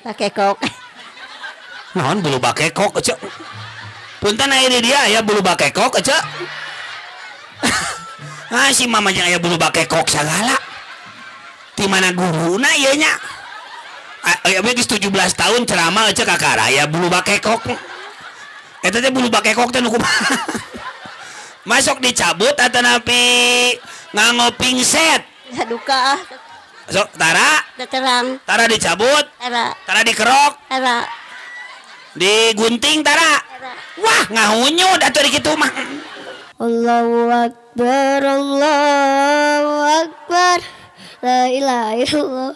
Bakekok. Naon bulu bakekok ece? Punten aya di dia aya bulu bakekok ece. Ah si mama jeung aya bulu bakekok sagala. Ti mana guruna ieu nya? Aya geus 17 tahun ceramah ece kakara aya bulu bakekok. Eta teh bulu bakekok teh nu kumaha? Masuk dicabut atanapi nganggo pingset. Duka. Sok tara? Terang. Tara dicabut? Tara. Tara dikerok? Tara. Digunting tara? Tara. Wah, ngahunyud atuh di kitu mah. Allahu akbar, Allahu akbar. La ilaha illallah.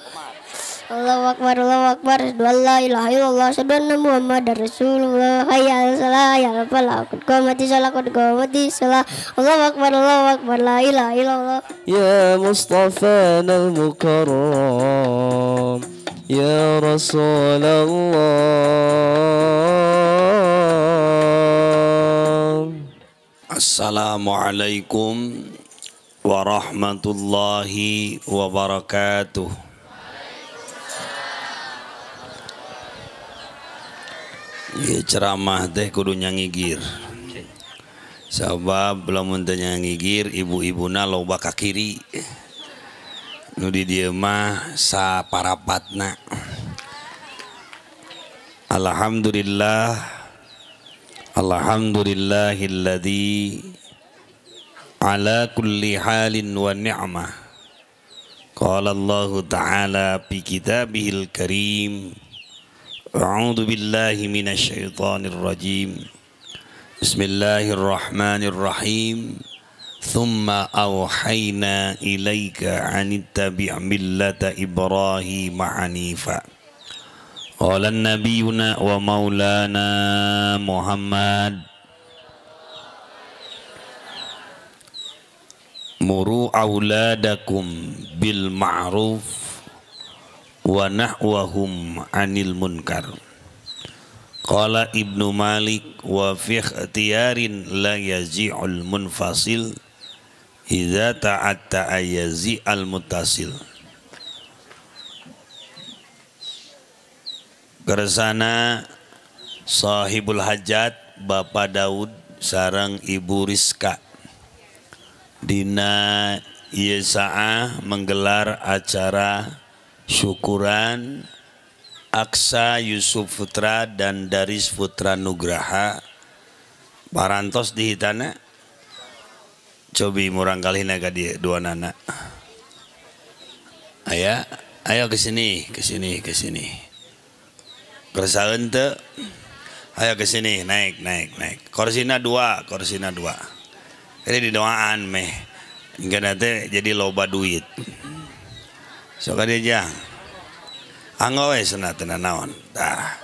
Allahu akbar, Allahu akbar. La ilaha illallah. Asyhadu anna Muhammadar Rasulullah. Hayya 'alal shalah, hayya 'alal falah. Qad qamatis shalah, qad qamatis shalah. Allahu akbar, Allahu akbar. La ilaha illallah. Ya Mustafana al-mukarram, ya Rasulullah. Assalamualaikum warahmatullahi wabarakatuh. Ieu ceramah teh kudu nyangigir. Sabab lamun teu nyangigir ibu-ibuna loba ka kiri. Nu di dieu mah saparapatna. Alhamdulillah, alhamdulillahilladzi ala kulli halin wa ni'mah. Qala Allahu ta'ala fi kitabihil karim. A'udzu billahi minasyaitonir rajim. Bismillahirrahmanirrahim. Thumma awhayna ilaika anittabi' millata Ibrahim hanifa. Qala nabiyuna wa maulana Muhammad, muru auladakum bil ma'ruf wa nahwahum 'anil munkar. Qala Ibnu Malik wa fi ikhtiyarin la yazi'ul munfasil idza ta'atta yazi'al muttasil. Kersana sahibul hajat Bapak Daud sareng Ibu Rizka dina ieu saah menggelar acara syukuran Aksa Yusuf Putra dan Daris Putra Nugraha. Parantos dihitana cobi murang kalihna ka dieu dua nana. Aya, ayo ke sini, ke sini, ke sini. Kersaeun teu? Ayo ke sini, naik, naik, naik. Korsina dua, korsina dua. Jadi didoaan meh. Hingga nanti jadi loba duit. Sok ka dieu jang. Anggo we cenah teu naon. Tah.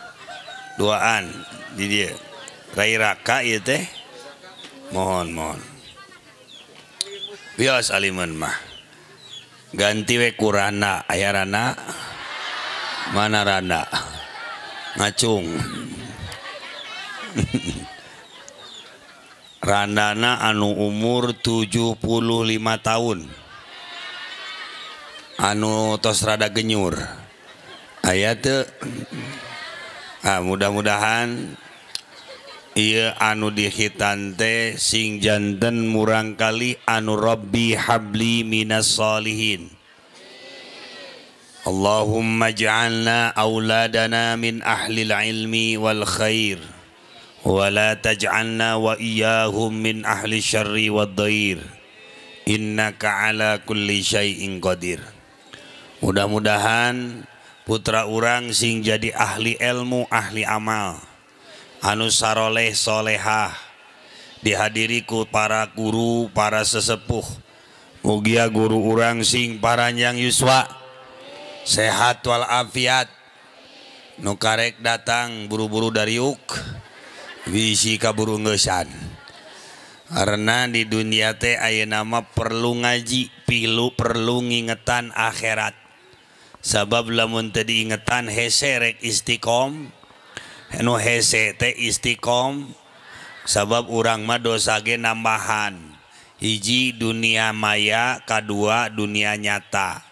Duaan di dieu. Rai raka ieu teh. Mohon, mohon. Wios alimun mah. Ganti we ku rana, aya rana. Mana rana? Ngacung. Randana anu umur 75 tahun. Anu tos rada genyur. Aya teu? Ah, mudah-mudahan ieu anu dihitan teh sing janten murang kali anu Rabbi habli minas solihin. Allahumma ij'alna auladana min ahlil ilmi wal khair wa la taj'alna wa iyyahum min ahli syarri wad dhair. Innaka ala kulli syai'in qadir. Mudah-mudahan putra urang sing jadi ahli ilmu, ahli amal, anu saroleh solehah, dihadiri ku para guru, para sesepuh. Mugia guru urang sing paranjang yuswa, sehat wal afiat. Nu karek datang buru-buru dariuk, bisi kaburu ngeusan. Karena di dunia teh ayeuna mah perlu ngaji, pilu perlu ngingetan akhirat. Sabab lamun teu diingetan hese rek istiqom, nu hese teh istiqom. Sabab urang mah dosa ge nambahan. Hiji dunia maya, kadua dunia nyata.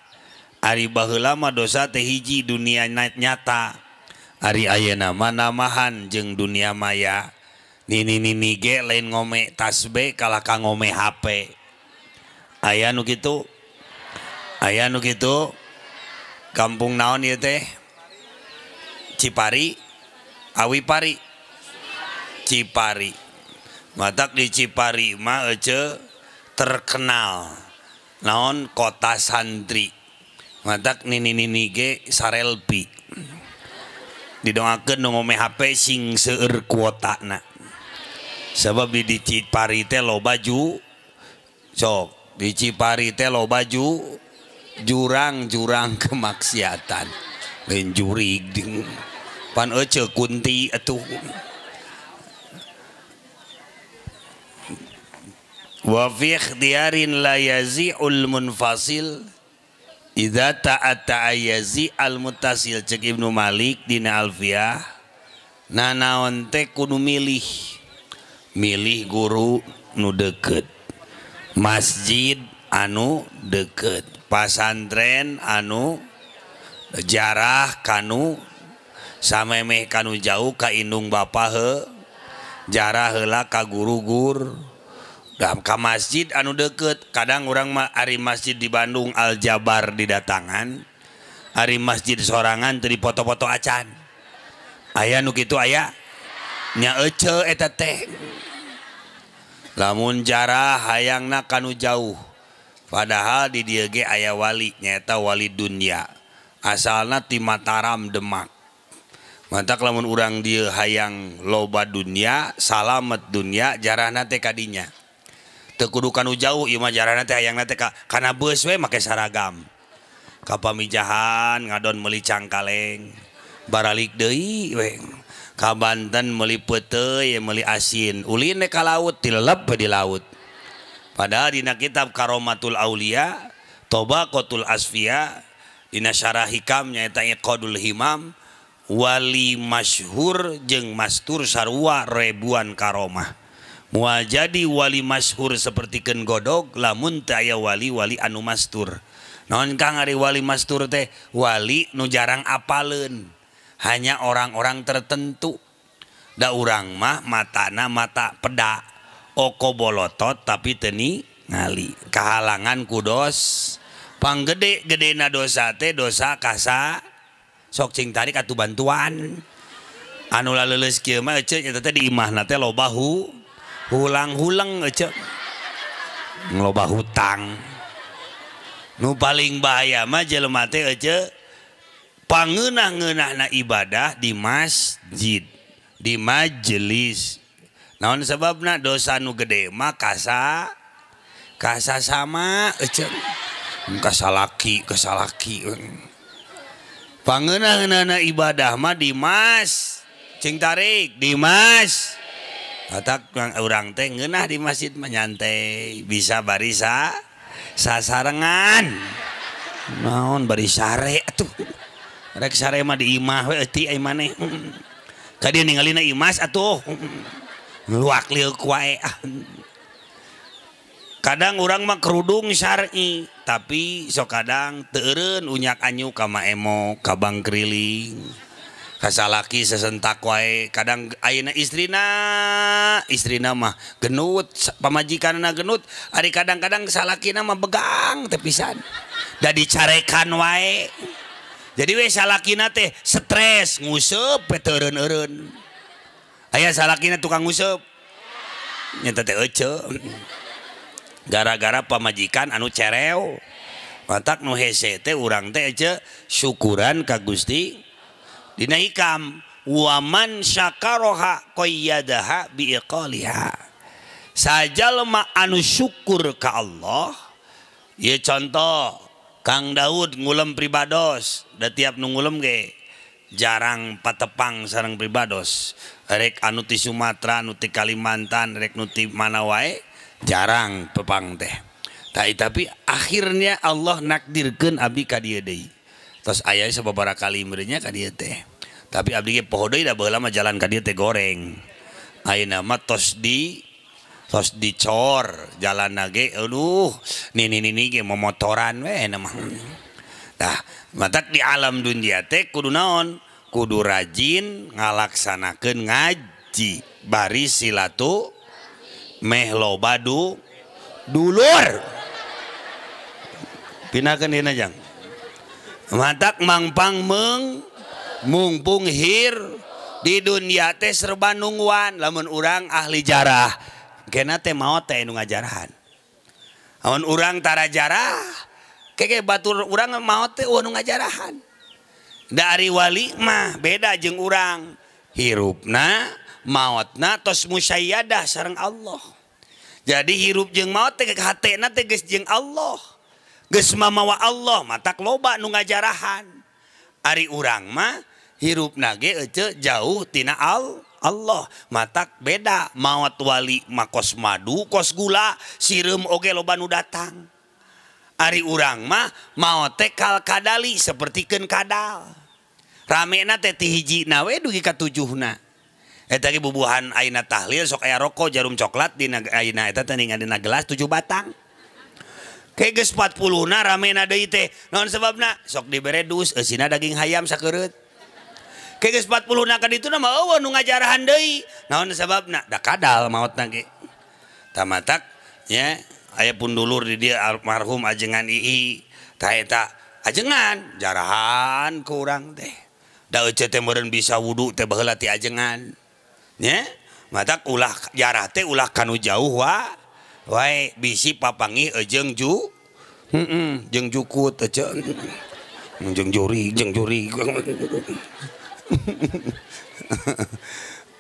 Ari baheula mah dosa teh hiji dunia nyata. Ari ayeuna mah namahan jeung dunia maya. Nini-nini ge lain ngome tasbih kalah ka ngome HP. Aya nu kitu? Aya nu kitu? Kampung naon ieu teh? Cipari, Awipari, Cipari. Matak di Cipari mah ece terkenal naon kota santri. Matak nini-nini ge sarelpi. Didongakeun nu ngome HP sing seueur kuotana. Sebab di Cipari teh loba ju sok di Cipari teh loba ju jurang-jurang kemaksiatan. Lain jurig pan ece kunti atuh. Wa fi ikhtiyarin la yazi'ul munfasil idza ta'ata yazi al muttasil. Cek Ibnu Malik dina Alfiyah, nanaon teh kudu milih milih guru nu deket, masjid anu deket, pasantren anu jarah kanu samemeh kanu jauh ka indung bapa he jarah heula ka guru gur ka masjid anu deket. Kadang urang mah ari masjid di Bandung Al Jabar didatangan, ari masjid sorangan teu dipoto-poto acan. Aya nu kitu aya nya ece eta teh. Lamun jarah hayangna kanu jauh, padahal di dieu ge aya wali, nyaeta wali dunya, asalna ti Mataram Demak. Mantak lamun urang dieu hayang loba dunya, salamet dunya, jarahna teh kadinya. Teu kudu kanu jauh, ieu mah jarahna teh hayangna teh kana beus we make saragam. Ka pamijahan ngadon meuli cangkaleng, baralik deui we. Ka Banten meuli peuteuy, meuli asin, ulin ka laut, tilelep di laut. Padahal dina kitab Karomatul Aulia, Tobaqatul Asfiya, dina syarah hikam nyaeta Iqadul Himam, wali masyhur jeung mastur sarua ribuan karomah. Moal jadi wali masyhur sapertikeun godog lamun teu aya wali-wali anu mastur. Naon Kang ari wali mastur teh? Wali nu jarang apaleun, hanya orang-orang tertentu. Da urang mah matana mata peda, oko bolotot tapi teu ningali, kahalangan kudos. Panggede gedena dosa teh dosa kasa sok cing tarik atuh bantuan. Anu laleuleus kieu mah ece eta teh di imahna teh loba hulang-hulang ece, loba hutang. Nu paling bahaya mah jelema teh ece pangeunah-ngeunahna ibadah di masjid, di majelis. Naon sebabna? Dosa nu gede mah kasa kasa sama ece, kasalaki kasalaki. Pangeunah-ngeunahna ibadah mah di mas, cing tarik di mas. Atak urang teh ngeunah di masjid mah nyantai, bisa barisa sasarengan. Naon bari sare atuh. Rek sare mah di imah we euti ai maneh. Ka dieu ningalina imas atuh. Luak liuk wae. Kadang urang mah kerudung syar'i, tapi sok kadang teu eureun unyak anyu ka maemo, ka bangkriling. Kasalaki sesentak wae, kadang ayeuna istrina mah genut, pamajikanna genut, ari kadang-kadang salakina mah begang teh pisan. Da dicarekan wae. Jadi we salakina teh stres nguseup we teu eureun-eureun. Aya salakina tukang nguseup. Nya teh ece. Gara-gara pamajikan anu cerew. Matak nu hese teh urang teh ece syukuran ka Gusti. Dina hikam waman syakaroha qayyadaha biiqaliha. Sajalma anu syukur ka Allah. Ieu contoh Kang Daud ngulem pribados, da tiap nu ngulem ge jarang patepang sareng pribados. Rek anu ti Sumatera, anu ti Kalimantan, rek nu ti mana wae jarang pepang teh. Tapi akhirnya Allah nakdirkeun abdi ka dieu deui. Tos aya sababaraha kali meureunnya ka dieu teh. Tapi abdi ge poho deui da baheula mah jalan ka dieu teh goreng. Ayeuna mah tos dicor jalanna ge aduh nini-nini ge momotoran we na mah. Tah, matak di alam dunia teh kudu naon? Kudu rajin ngalaksanakeun ngaji bari silatu meh loba dulur. Pinakeun dina jang. Matak mangpang meng mungpung hir di dunia teh serba nungguan lamun urang ahli jarah kena teh maot teh nu ngajarahan. Lamun urang tara jarah keke batur urang maot teh nu ngajarahan. Dari wali mah beda jeung urang hirupna maotna tos musyayadah sareng Allah. Jadi hirup jeung maot teh hatena teh geus jeung Allah. Geus mamawa Allah matak loba nu ngajarahan. Ari urang mah hirupna ge ece jauh tina Allah matak beda maot wali mah kos madu kos gula sireum oge loba nu datang. Ari urang mah maot teh kal kadali sapertikeun kadal. Ramena teh ti hijina we dugi ka tujuhna. Eta ge bubuhan ayeuna tahlil sok aya rokok jarum coklat dina ayeuna eta teh dina gelas 7 batang. Ke geus 40 na ramena deui teh. Naon sebabna? Sok dibere dus eusina daging hayam sakeureut. Ke geus 40 na ka ditu mah eueuh nu ngajarahan deui. Naon sebabna? Da kadal maotna ge. Tamatak nya aya pun dulur di dieu almarhum ajengan ii. Tah eta ajengan jarahan ku urang teh. Da euceu teh meureun bisa wudu teh baheula ti ajengan. Nya matak ulah jarah teh ulah kanu jauh wa. Wae bisi papanggih jeung ju jeung jukut ece jeung juri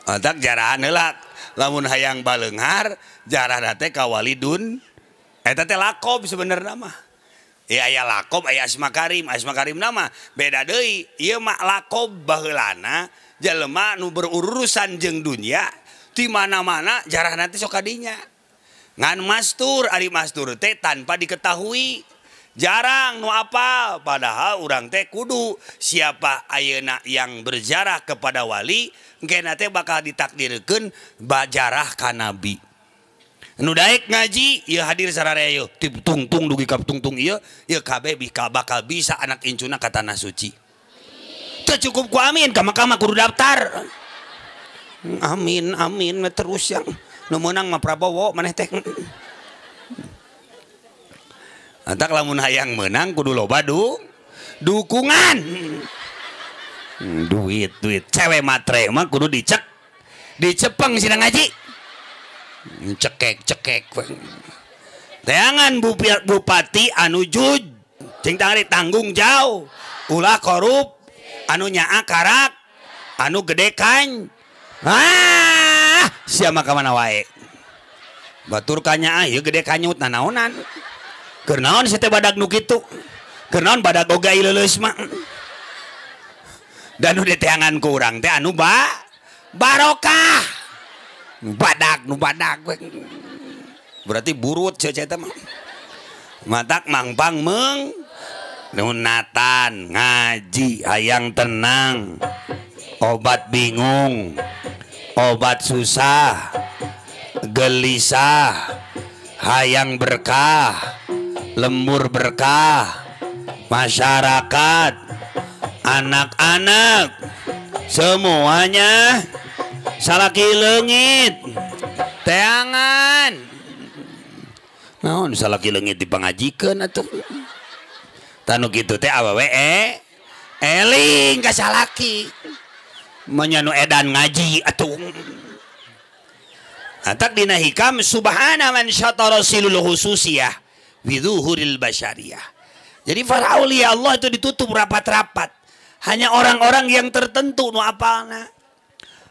matak jarahan heula lamun hayang baleunghar jarahna teh ka walidun eta teh lakob sebenarna mah ya aya lakob aya asma karim nama beda deui ieu mah lakob baheulana jelema nu berurusan jeung dunya di mana-mana jarahna teh sok kadinya. Ngan mastur ari mastur teh tanpa diketahui jarang nu apal padahal urang teh kudu siapa ayeuna yang berjarah kepada wali engkena teh bakal ditakdirkeun bajarah ka nabi. Nu daek ngaji ieu hadir sararea ieu tungtung dugi ka tungtung ieu ieu kabeh bakal bisa anak incuna ka tanah suci. Teu cukup ku amin ka mahkamah kudu daftar. Amin amin terus yang nu meunang mah Prabowo maneh teh. Antak lamun hayang meunang kudu loba dukungan. Duit duit cewek matre mah kudu dicek dicepeng sina ngaji. Cekek cekek. Teangan bupati anu juj cing tangri tanggung jauh ulah korup anu nyaa karak anu gede kan. Ah siapa ka mana wae batur kanya ieu gede kanyut nanaonan keur naon si teh badag nu kitu keur naon badag oge leuleus mah dan nu diteangan ku urang teh anu barokah badag nu badag berarti burut cenah eta mah matak mangpang meung nunatan ngaji hayang tenang obat bingung obat susah gelisah hayang berkah lembur berkah masyarakat anak-anak semuanya salaki leungit teangan naon salaki leungit dipangajikeun atuh tanu kitu teh awewe eling ka salaki menyanu edan ngaji atuh. Antak dina hikam subhana man syatara silul khususiyah bizuhuril basyariyah. Jadi para aulia Allah itu ditutup rapat-rapat. Hanya orang-orang yang tertentu nu apalna.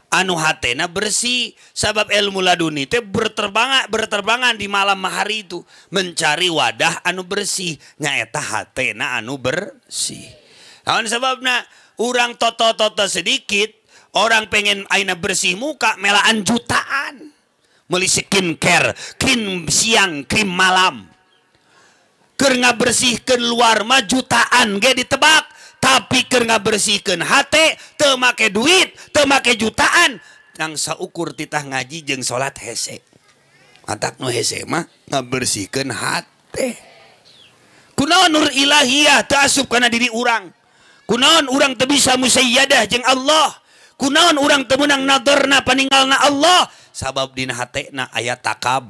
Anu hatena bersih sabab ilmu laduni teh berterbangan di malam hari itu mencari wadah anu bersih nyaeta hatena anu bersih. Naon sababna urang toto-toto sedikit orang pengen aina bersih muka melaan jutaan meuli skincare krim siang krim malam keur ngabersihkeun luar mah jutaan ge ditebak tapi keur ngabersihkeun hate teu make duit teu make jutaan nang saukur titah ngaji jeung salat hese matak nu hese mah ngabersihkeun hate kunaon nur ilahiyah teu asup kana diri urang. Kunaon urang teu bisa musayyadah jeung Allah? Kunaon urang teu meunang nadorna paninggalna Allah? Sabab dina hatena aya takab,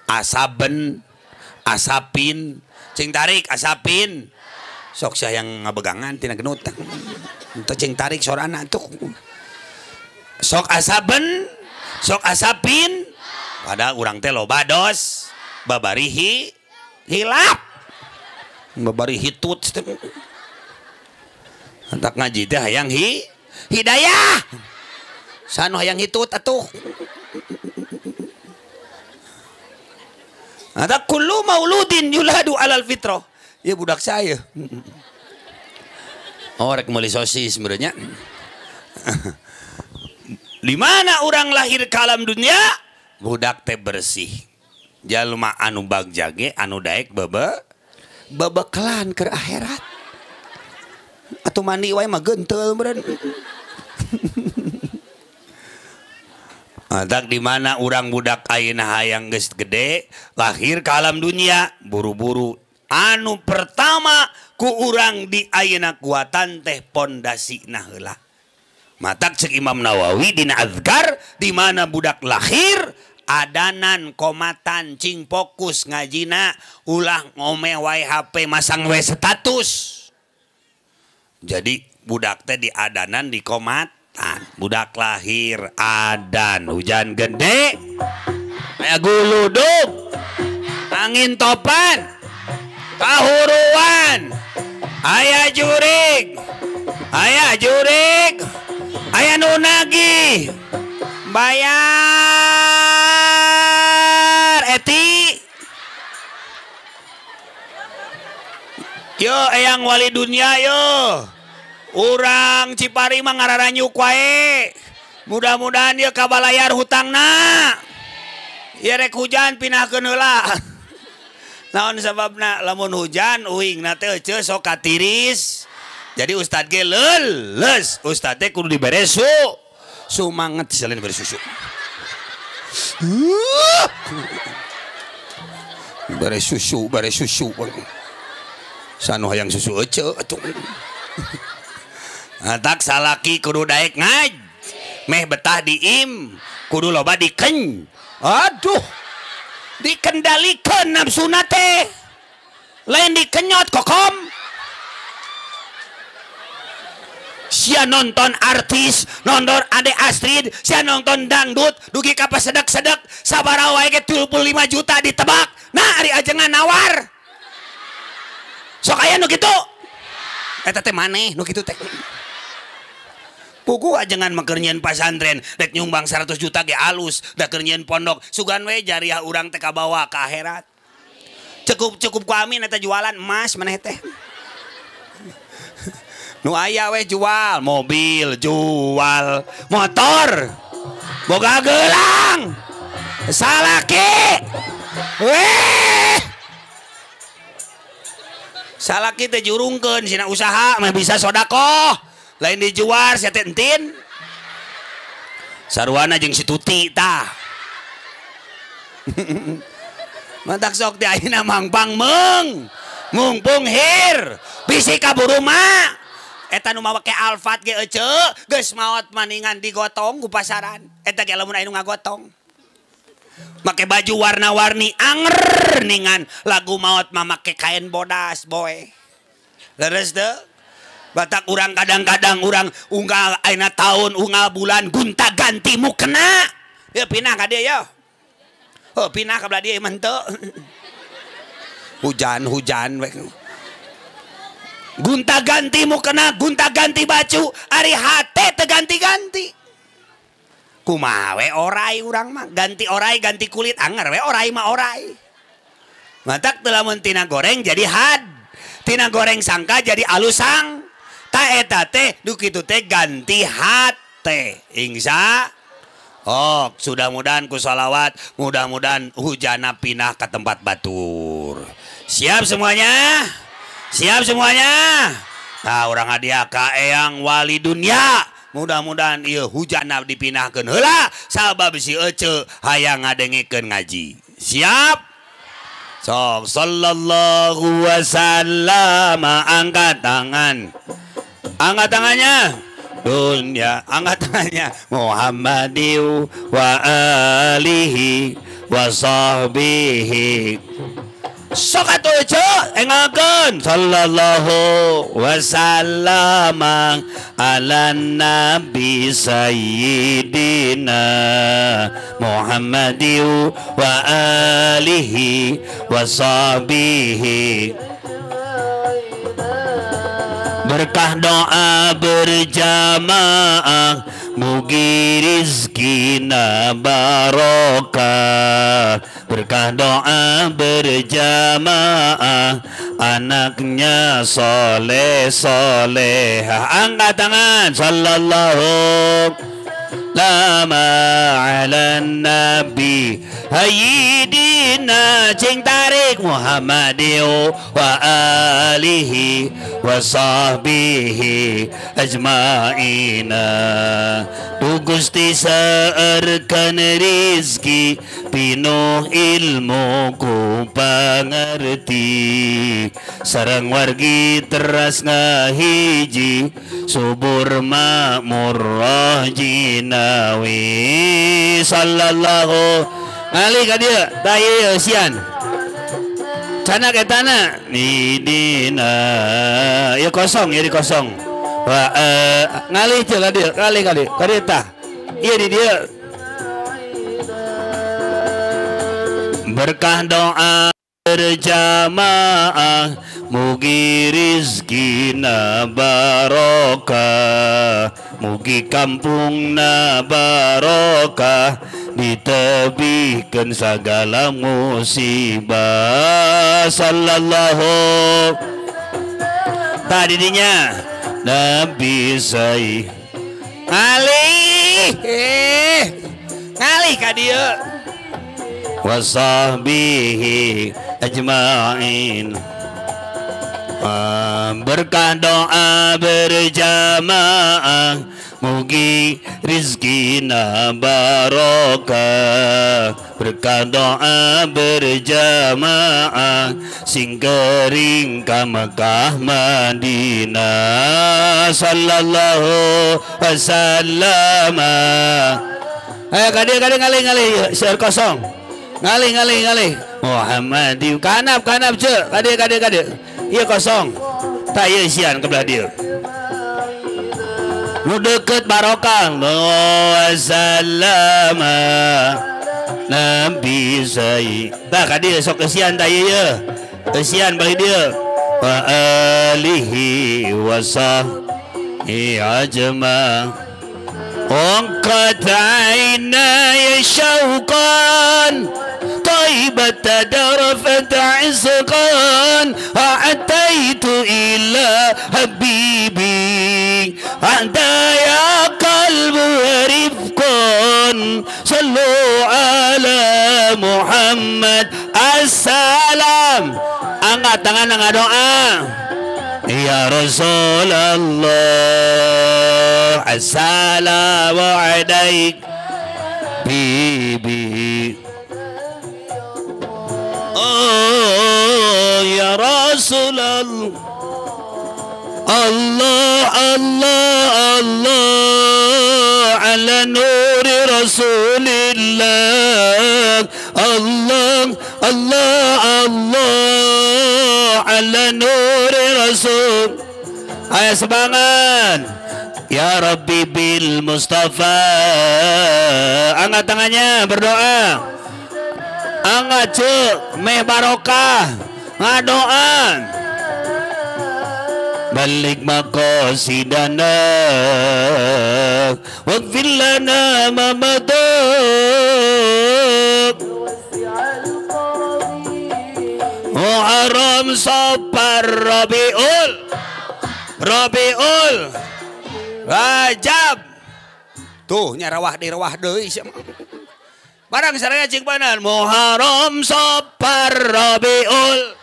asaben, asapin, cing tarik asapin. Sok sia yang ngabegangan tina genut. Teu cing tarik sorana atuh. Sok asaben, sok asapin, padahal urang teh loba dos, babarihi hilap. Babari hitut. Hentak ngaji teh hayang hidayah. Sanu hayang hitut atuh. Ada kullu mauludin yuladu alal fitrah. Ya budak saya. Oh rek meuli sosis sebenarnya. Di mana orang lahir ke alam dunia, budak teh bersih. Jalma anu bagjage, anu daek bebekelan ke akhirat. Atuh mandi wae mah gentel meureun. Atak di mana orang budak ayeuna hayang geus gede, lahir ke alam dunia, buru-buru anu pertama ku urang di ayeuna kuatan teh pondasina heula. Matak cek Imam Nawawi dina azkar di mana budak lahir adanan komatan cing fokus ngajina ulah ngome wae HP masang we status. Jadi budak teh di adanan di komatan. Budak lahir adan hujan gede aya guludug angin topan kahuruan aya jurig aya nu nagih bayar eti yo eyang wali dunia yo urang Cipari mah ngararanyuk wae mudah-mudahan ye kabalayar hutangna ye rek hujan pinahkeun heula. Naon sababna lamun hujan uingna teh eceu sok katiris. Jadi ustad ge leuleus, ustad teh kudu dibere sumanget selain dibere susu. Bere susu, bere susu. Sanu hayang susu eceu atuh. Tak salaki kudu daek ngaj. Meh betah diim, kudu loba dikeny. Aduh. Dikendalikan nafsuna teh. Lain dikenyot kokom. Sia nonton artis, nonton Ade Astrid, sia nonton dangdut, dugi ka pasedek-sedek, sabaraha wae ge 75 juta ditebak. Nah, ari ajengan nawar. Sok aya nu kitu. Eta teh maneh nu kitu teh. Pugu ajengan mah keur nyieun pasantren, rek nyumbang 100 juta ge alus, da keur nyieun pondok, sugan we jariah urang teh kabawa ka akhirat. Cukup-cukup ku amin eta jualan emas maneh teh. Nu aya we jual mobil, jual motor, boga gelang, salaki, weh, salaki teh jurungkeun sina usaha mah bisa sodakoh, lain dijual sia teh entin, sarwana jeung si Tuti tah, mantak sok teh ayeuna mangpang meung, mungpung hir, bisi kaburu mah. Eta nu make Alphard ge eceu geus maot maningan digotong ku pasaran. Eta ge lamun aya nu ngagotong. Make baju warna-warni anger ningan lagu maot mah make kain bodas boe. Leres teu? Batak urang kadang-kadang urang unggal ayeuna taun unggal bulan gonta-ganti mukena. Ya pinah ka dieu yo. Oh pinah ka belah dieu mah henteu. Hujan-hujan we. Gonta-ganti mukena, gonta-ganti baju, ari hate teu ganti-ganti. Kumaha we orai urang mah, ganti orai ganti kulit anger we orai mah orai. Matak teu lamun tina goreng jadi had, tina goreng sangka jadi alusang. Ta eta teh du kitu teh ganti hate. Insya oh, sudah mudahan ku salawat, mudah-mudahan hujana pindah ke tempat batur. Siap semuanya? Siap semuanya? Nah, orang hadiah ka eyang wali dunia. Mudah-mudahan ieu hujana dipindahkeun heula sabab si eceu hayang ngadengekeun ngaji. Siap? Sok sallallahu wasallam angkat tangan. Angkat tangannya. Dunia, angkat tangannya. Muhammadiu wa alihi wa sahbihi. Sok atuh ceu engakeun sallallahu wasallama ala nabi sayyidina Muhammadiu wa alihi wa sahbihi. Berkah doa berjamaah, mugi rizkina barokah. Berkah doa berjamaah, anaknya soleh solehah. Angkat tangan. Sallallahu lama ala nabi hayyidina cing tarik Muhammadiu wa alihi wa sahbihi ajmaina. Du Gusti saerkeun rizki pinuh ilmu ku pangerti, sareng wargi teras ngahiji subur makmur roh jinawi. Sallallahu ngali ka dieu tah ieu sian canak etana nidina ieu kosong, ieu di kosong. Wa ngalih teu ka dieu, ngalih ka dieu, ka dieu tah ieu di dieu. Berkah doa berjamaah, mugi rizkina barokah, mugi kampungna barokah, ditebihkeun sagala musibah. Sallallahu tadi dinya Nabi say ngalih ngalih ka dieu wa sahbihi ajmain. Berkah doa berjamaah, mugi rizkina barokah. Berkah doa berjamaah, sing kering ka Mekah Madinah. Sallallahu wasallam. Ayo kadieu kadieu ngalih ngalih seueur kosong. Ngalih ngalih ngalih Muhammadiu kanap kanap ceu kadieu kadieu kadieu ieu kosong. Tah ieu isian ke belah dieu. Nu deukeut barokah wasallama nabi sai. Tah ka dieu sok eusian tah ieu ye. Eusian bali dieu wa alihi wa sahbihi ajma. Ongkat ainaya syauqan طيبة درفت عزقا، أتيت إلى حبيبي أنت يا قلب رفقا، صلوا على محمد. السلام. Angkat tangan angkat doa. Ya Rasulullah, assalamu alaik bibi. Oh ya Rasulullah, Allah Allah Allah ala nuri Rasulillah, Allah Allah Allah ala nuri Rasul. Ayo semangat. Ya Rabbi bil Mustafa. Angkat tangannya berdoa. Angkat cek meh barokah ngadoan. Balik maqasidana waghfir lana ma madha. Muharram Safar Rabiul Rabiul Rajab. Tuh nya rawah deui rawah deui sia. Barang saraya cing bener. Muharram Safar Rabiul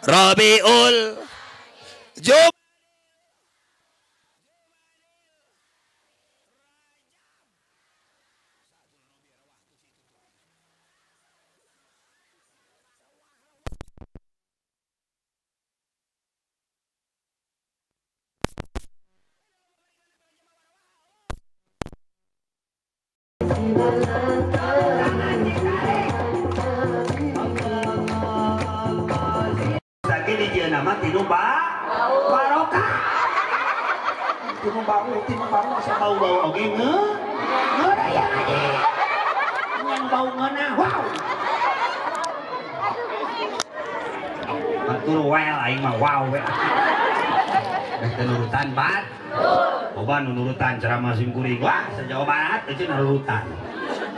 Rabiul Jum. Lagi di jieu nama tinu barokah. Tinu bau asa bau-bau oge ngeunah ya ngaji. Ngan bau ngeunah wow. Batur well aing mah wow we. Rek teu nurutan bat. Loba nu nurutan ceramah sim kuring wah sa Jawa Barat teh nurutan.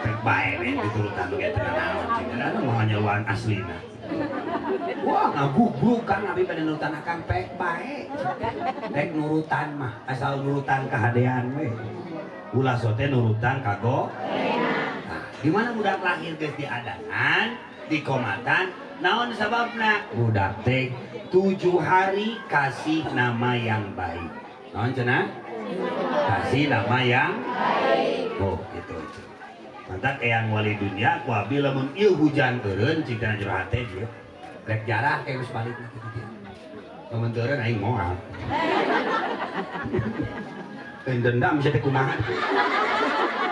Rek bae we diturutan ge teu naon cenah mah nyaluan aslina. Wah ngagubruk kan abi pada nurutan akang pek bae. Rek nurutan mah asal nurutan kahadean we. Ulah sote nurutan kago. Nah, di mana budak lahir geus diadanan, dikomatan, naon sababna? Budak teh 7 hari kasih nama yang baik. Naon cenah? Kasih nama yang baik. Oh, gitu. Mantak eyang wali dunia ku abi lamun ieu hujan eureun cik dina jero hate ieu. Rek jarah kayak geus balik kitu dia. Lamun teu eureun aing moal. Teu dendam sia teh kumaha.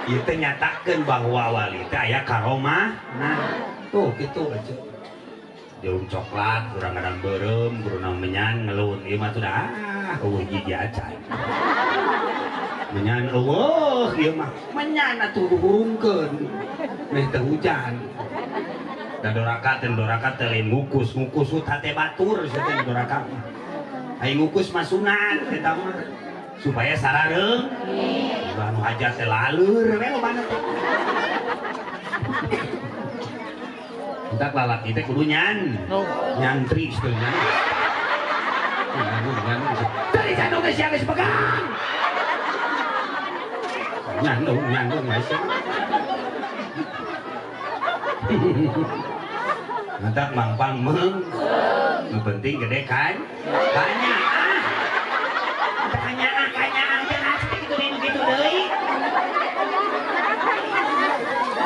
Ieu teh nyatakeun bahwa wali teh aya karomah. Nah, tuh kitu aja. Jarum coklat, kurang kadang beureum, kurang menyan ngelun. Ieu mah tuh dah eueuh gigi acan. Menyan eueuh ieu mah. Menyan atuh hurungkeun. Meh teu hujan. Da doraka teh lain ngukus, ngukus hate batur sia teh doraka mah. Ai ngukus mah sunat eta mah. Supaya sarareung. Ulah nu hajat teh laleur we lobana teh. Entak lalaki teh kudu nyantri sebetulnya. Dari sanu geus sia geus pegang. Nyandung geus. Entak mangpang meung. Nu penting gede kan? Kanyaah. Kanyaah teh asli kitu deui kitu deui.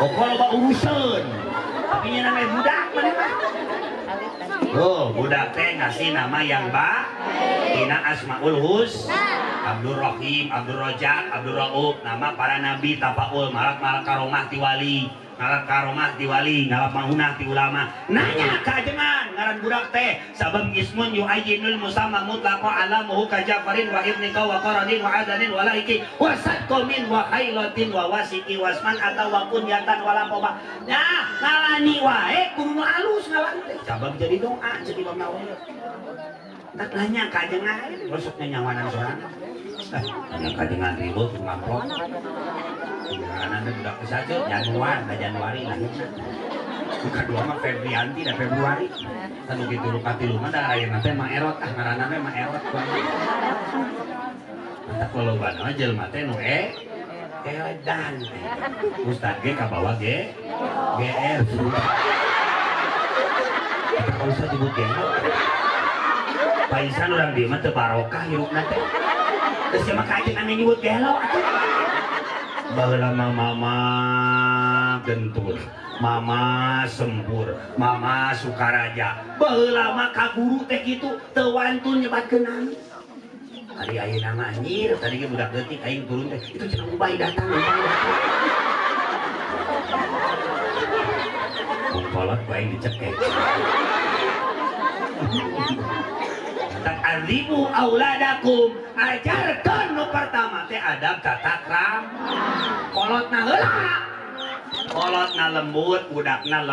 Pokok loba urusan. Tapi nya namanya budak mana mah. Oh, budak teh ngasih nama yang ba tina Asmaul Husna. Abdul Rahim, Abdul Rojak, Abdul Rauf, nama para nabi tafaul, malak malak karomah ti wali, ngalap karomah ti wali, ngalap maunah ti ulama. Nanya ka ajengan ngaran budak teh sabab ismun yu'ayyinul musamma mutlaqa alamuhu ka Jafarin wa ibnika wa qaradin wa adanin wa laiki wa sadqamin wa hailatin wa wasiki wasman atau wa kunyatan wa lapoba. Nah, ngalani wae kudu nu alus ngalan teh. Sabab jadi doa jadi Imam Nawawi. Tak nanya ka ajengan besoknya nyawanan sorangan. Nanya ka ajengan ribut ngamplop. Ngaranna teh budak geus aja Januari lahirna. Nu kadua mah Febrianti da Februari. Tanu kitu nu katilu mah da ayeuna teh mah erot ah ngaranna teh mah erot. Mantak lolobana jelema teh nu edan. Ustad ge kabawa ge GR. Kita usah disebut gelo. Paisan urang dieu mah teu barokah hirupna teh. Geus mah ka ajengan nyebut gelo atuh. Baheula mama Gentur, mama Sempur, mama Sukaraja. Baheula mah ka guru teh kitu teu wantun nyebatkeun nami. Ari ayeuna mah anjir, tadi ge budak leutik aing turun teh, itu cenah Ubay datang, Ubay datang. Kolot ku aing dicekek. Alimu auladakum, ajarkeun nu pertama teh adab tata krama. Kolotna heula. Kolotna lembut, budakna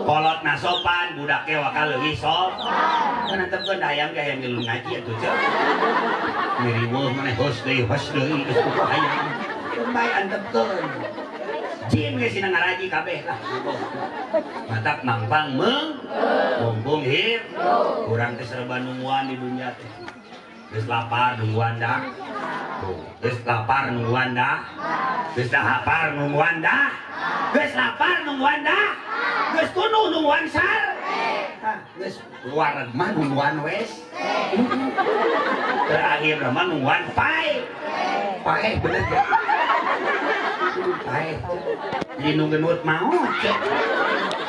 kolotna sopan, budaknya wakal leuwih sopan. Kan antepkeun da hayang ge hayang ngilu ngaji atuh ceu. Miriweuh maneh hos deui geus kudu hayang. Bae antepkeun. Jin ge sina ngaraji kabeh lah. Matak mangpang meung, mumpung hir, urang teh serba nungguan di dunia teh. Geus lapar nungguan dah. Tuh, geus lapar nungguan dah. Geus dahapar nungguan dah. Geus lapar nungguan dah. Geus tunduh nungguan sar. Tah, geus wareg mah nungguan wes. Terakhir mah nungguan pae. Pae bener ya. Pae. Jadi nu genut maot.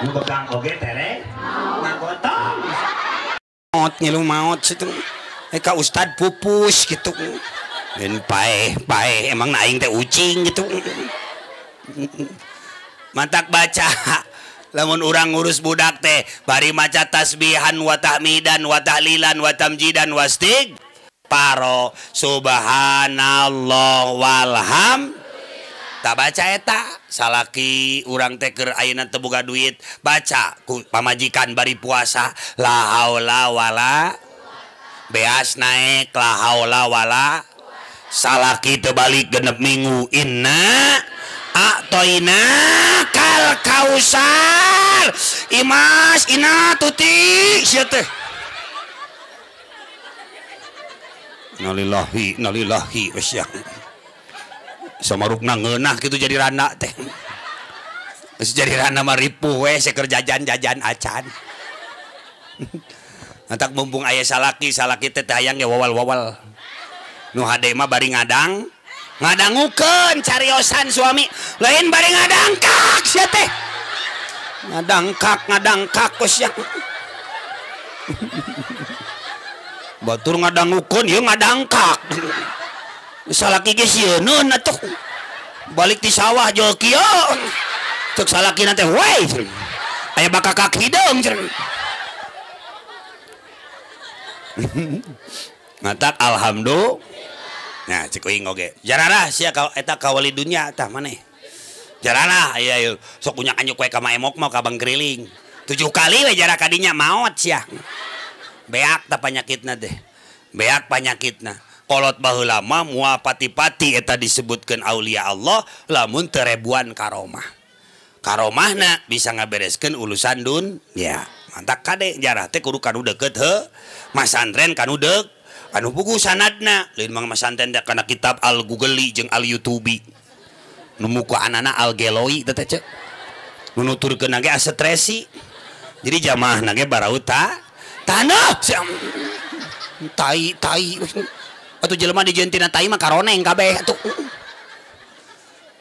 Nu begang oge tere. Ngagotong. Maot ngilu maot situ. Ka ustad pupus gitu. Dan pae, pae emang aing teh ucing gitu. Mantak baca lamun urang ngurus budak teh bari maca tasbihan wa tahmidan wa tahlilan wa tamjidan wastig paro subhanallah walham tak baca eta salaki urang teh keur ayeuna teu boga duit baca ku pamajikan bari puasa la haula wala beas naek la haula wala salaki teu balik genep minggu inna a'toina kal kausar imas ina tuti sia teh innalillahi innalillahi wes ya samarukna ngeunah kitu jadi rana teh. Geus jadi rana mah ripuh we seker jajan-jajan acan. Mantak mumpung aya salaki, salaki teh teh hayang ge wawal-wawal. Nu hade mah bari ngadang, ngadangukeun cariosan suami, lain bari ngadangkak sia teh. Ngadangkak, ngadangkak geus sia. Batur ngadangukeun ieu ngadangkak. Salaki ge sieun atuh. Balik di sawah jol kieu. Cek salakina teh we. Aya bakakak hideung cenah. Matak alhamdulillah. Nah, cek uing oge. Jararah sia ka eta kawali dunya tah maneh. Jararah aya ieu sok unyak anyuk we ka Maemok mah ka Bangkriling. 7 kali we jarah kadinya maot sia. Beak tah panyakitna teh. Beak panyakitna. Kolot baheula mah moal pati-pati eta disebutkeun aulia Allah lamun teu ribuan karomah. Karomahna bisa ngabereskeun urusan dunya. Mantak kade jarah teh kudu kanu deukeut heuh. Masantren kanu deuk anu puguh sanadna. Lain mah masantren teh kana kitab Al Googeli jeung Al YouTubi. Nu mukaanana Al Geloi teh teh ceuk. Nu nuturkeun ge asetresi. Jadi jamaahna ge barauta taneuh tai tai. Atuh jelema dijieun tina tai mah karoneng kabeh atuh.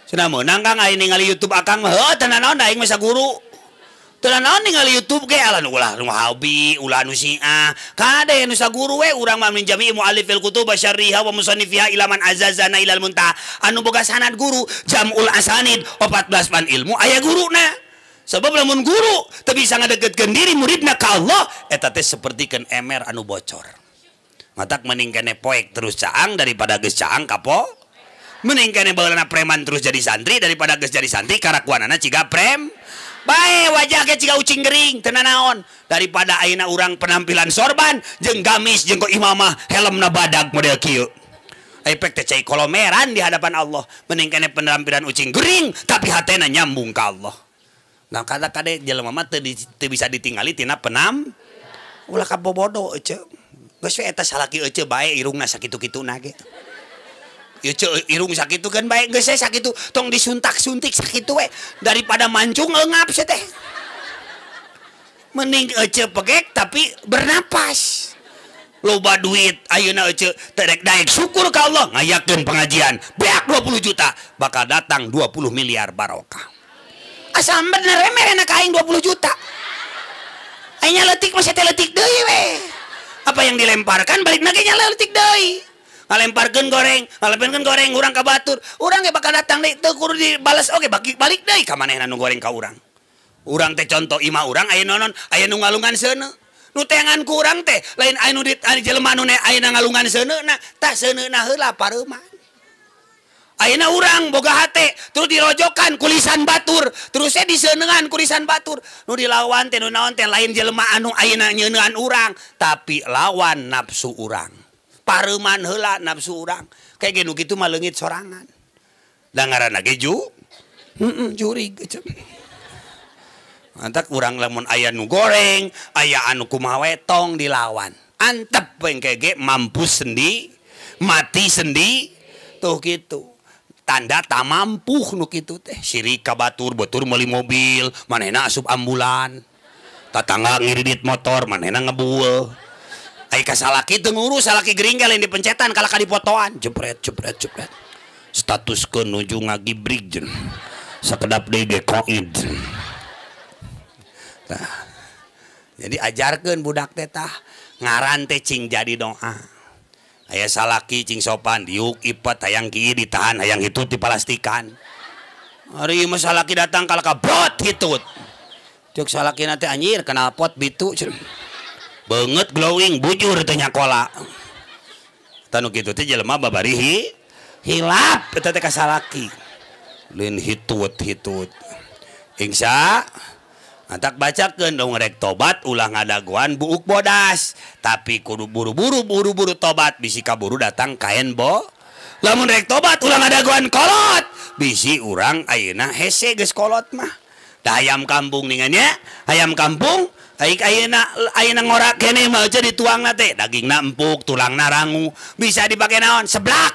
Cenah meunang Kang aya ningali YouTube akang mah heuh teu nanaon da aing mah saguru. Teu nanaon ningali YouTube ge alah ulah nu hobi, ulah nu siah. Kade nu saguru we urang mah min jami muallifil kutub syarriha wa musannifiha ila man azazana ilal muntaha. Anu boga sanad guru jamul asanid 14 pan ilmu aya guruna. Sebab lamun guru teu bisa ngadeukeutkeun diri muridna ka Allah eta teh sapertikeun emer anu bocor. Matak mending kene poek terus caang daripada geus caang kapo. Mending kene baheulana preman terus jadi santri daripada geus jadi santri karakuanana ciga prem. Bae wajah ge ciga ucing gering teu nanaon daripada ayeuna urang penampilan sorban jeung gamis jeung imamah helmna badag model kieu. Efek teh cai kolomeran di hadapan Allah. Mending kene penampilan ucing gering tapi hatena nyambung ka Allah. Nah kata kade jelema mah teu bisa ditingali tina penam ulah kabobodo eceu. Geus we eta salaki eceu bae irungna sakitu-kituna ge. Eceu irung sakitu kan bae geus we sakitu tong disuntak-suntik sakitu we daripada mancung eungap sia teh. Mending eceu pegek tapi bernapas. Loba duit ayeuna eceu teu rek daek syukur ka Allah ngayakeun pengajian beak 20 juta bakal datang 20 miliar barokah. Asa bener we merena ka aing 20 juta. Aing leutik mah teh leutik deui we. Apa yang dilemparkan balik nage nyala leutik deui. Ngalemparkeun goreng, ngalemparkeun goreng urang ka batur. Urang ge bakal datang deui teu kudu dibales oge balik deui ka manehna nu goreng ka urang. Urang teh contoh imah urang aya nonon, aya nu ngalungan seuneu. Nu teangan ku urang teh lain aya nu jelema nu aya ngalungan seuneuna, tah seuneuna heula pareuman. Ayeuna urang boga hate terus dirojokan kulisan batur, terus teh diseuneuan kulisan batur. Nu dilawan teh nu naon teh lain jelema anu ayeuna nyeuneun urang, tapi lawan nafsu urang. Pareuman heula nafsu urang. Kayak ge nu kitu mah leungit sorangan. Da ngaranna ge ju? Heeh, jurig. Mantak urang lamun aya nu goreng, aya anu kumaha we tong dilawan. Antep we engke ge mampus sendi, mati sendi, tuh kitu. Tanda tak mampu nu kitu teh sirik ka batur, batur meuli mobil, manehna asup ambulan. Tatangga ngiridit motor, manehna ngebueul. Ai ka salaki teu ngurus, salaki gering lain dipencetan kalah ka dipotoan, jepret jepret jepret. Statuskeun nuju ngagibrig jeung sakedap deui ge koid. Tah. Jadi ajarkeun budak teh tah ngaran teh cing jadi doa. Aya salaki cing sopan diuk ipet hayang kieu ditahan hayang itu dipalastikan. Ari mah salaki datang kalah ka brot hitut. Cek salakina teh anjir knalpot bitu. Beungeut glowing bujur teh nyakola. Tah nu kitu teh jelema babari hilap eta teh ka salaki. Lain hitut hitut. Insya antak bacakeun dong rek tobat ulah ngadagoan buuk bodas, tapi kudu buru-buru tobat bisi kaburu datang kaen bo. Lamun rek tobat ulah ngadagoan kolot, bisi urang ayeuna hese geus kolot mah. Da hayam kampung ningan nya, hayam kampung aik ayeuna ayeuna ngorak keneh mah eueuh dituangna teh, dagingna empuk, tulangna rangu, bisa dipake naon? Seblak.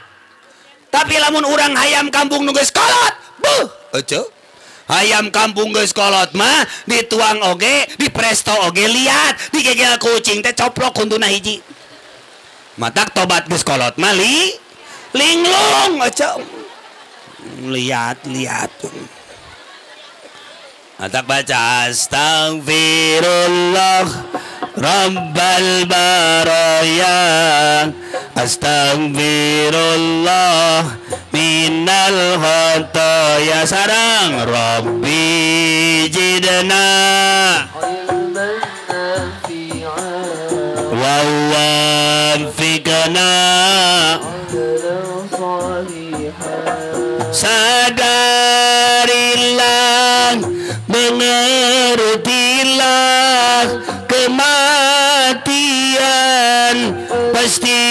Tapi lamun urang hayam kampung nu geus kolot, buh, eueuh. Hayam kampung geus kolot mah dituang oge, dipresto oge liat, digegel kucing teh coplok huntuna hiji. Matak tobat geus kolot mah li linglung eueuh. Liat liat. Matak baca astagfirullah rabbal baraya, astagfirullah minal khotoya, sarang rabbi jidna ilman nafi'a wa wafiqna amalan shalihan. Sadarilah, mengertilah, kematian pasti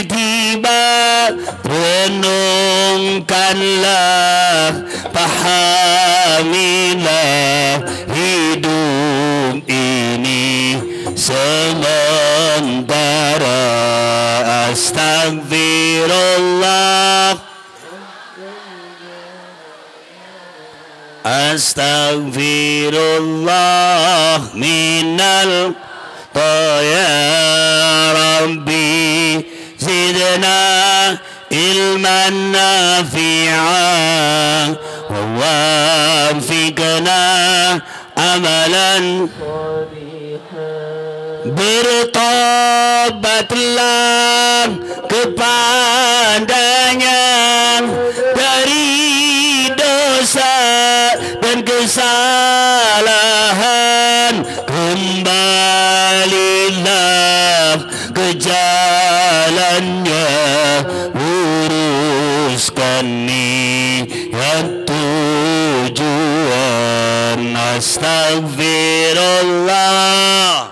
tiba. Renungkanlah, pahamilah, hidup ini sementara. Astagfirullah, astagfirullah minal ya Rabbi zidna ilman nafi'a wa wafiqna amalan. Bertobatlah kepadanya dari dosa dan kesalahan, kembalilah ke jalannya, luruskan niat tujuan. Astagfirullah,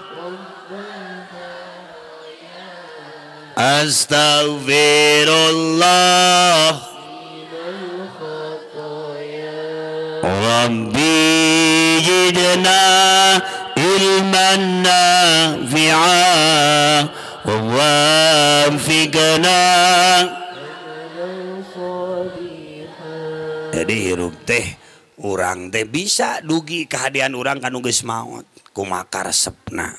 astagfirullah Rabbi jidna ilman nafi'a wa wafiqna. Jadi hirup teh urang teh bisa dugi kehadian urang kanu geus maot kumaha karesepna.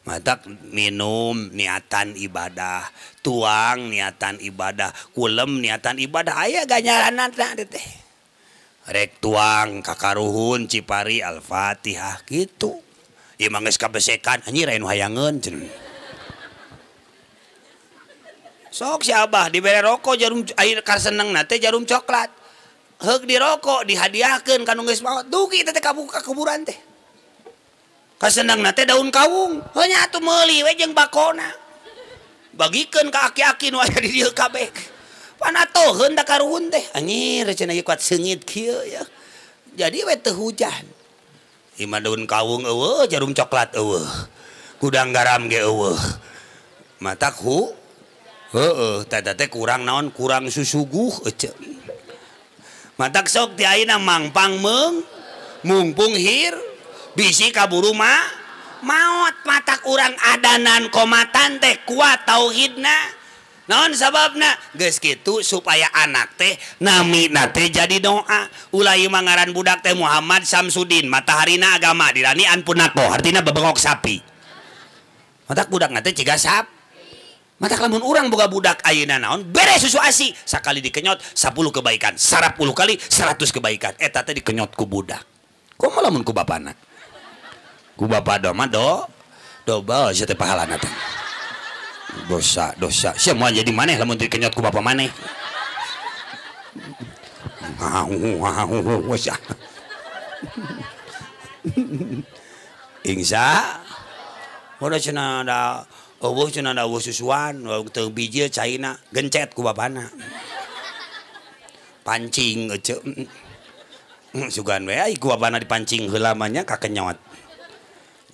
Matak minum niatan ibadah, tuang niatan ibadah, kulem niatan ibadah, aya ganjaranna teh. Rek tuang kakaruhun Cipari Al-Fatihah gitu. Ieu mah geus kabesekan anjir aya nu hayangeun cenah. Sok si Abah dibere rokok jarum air kasenengna teh jarum coklat. Heug dirokok dihadiahkeun ka nu geus maot. Dugi teh kabuka kuburan teh. Kasenengna teh daun kawung. Heuh nya atuh meuli we jeung bakona. Bagikeun ka aki-aki nu aya di dieu kabeh. Panatoheun da karuhun teh. Anjir cenah ieu kuat seungit kieu ya. Jadi we teu hujan. Ieu mah daun kawung eueuh, jarum coklat eueuh. Gudang garam ge eueuh. Matak hu heueuh teh teh kurang naon, kurang susuguh ece. Matak sok ti ayeuna mangpang meung mungpung hir bisi kaburu mah maot. Matak urang adanan komatan teh kuat tauhidna. Naon sababna geus kitu supaya anak teh namina teh jadi doa. Ulah ieu mah ngaran budak teh Muhammad Samsudin, mataharina agama dirani anpunako, artina bebengok sapi. Matak budakna teh ciga sap. Matak lamun urang boga budak ayeuna naon bere susu asi sakali dikenyot 10 kebaikan, 10 kali 100 kebaikan. Eta teh dikenyot ku budak. Kumaha lamun ku bapana? Ku bapa do mah do dobel sia teh pahalana teh. Dosa dosa sia moal jadi maneh lamun dikenyot ku bapa maneh. Insya udah cenah da eueuh cenah da eueuh susuan teu bijil caina gencet ku bapana. Pancing ece. Sugan we ai ku bapana dipancing heula mah nya kakenyot.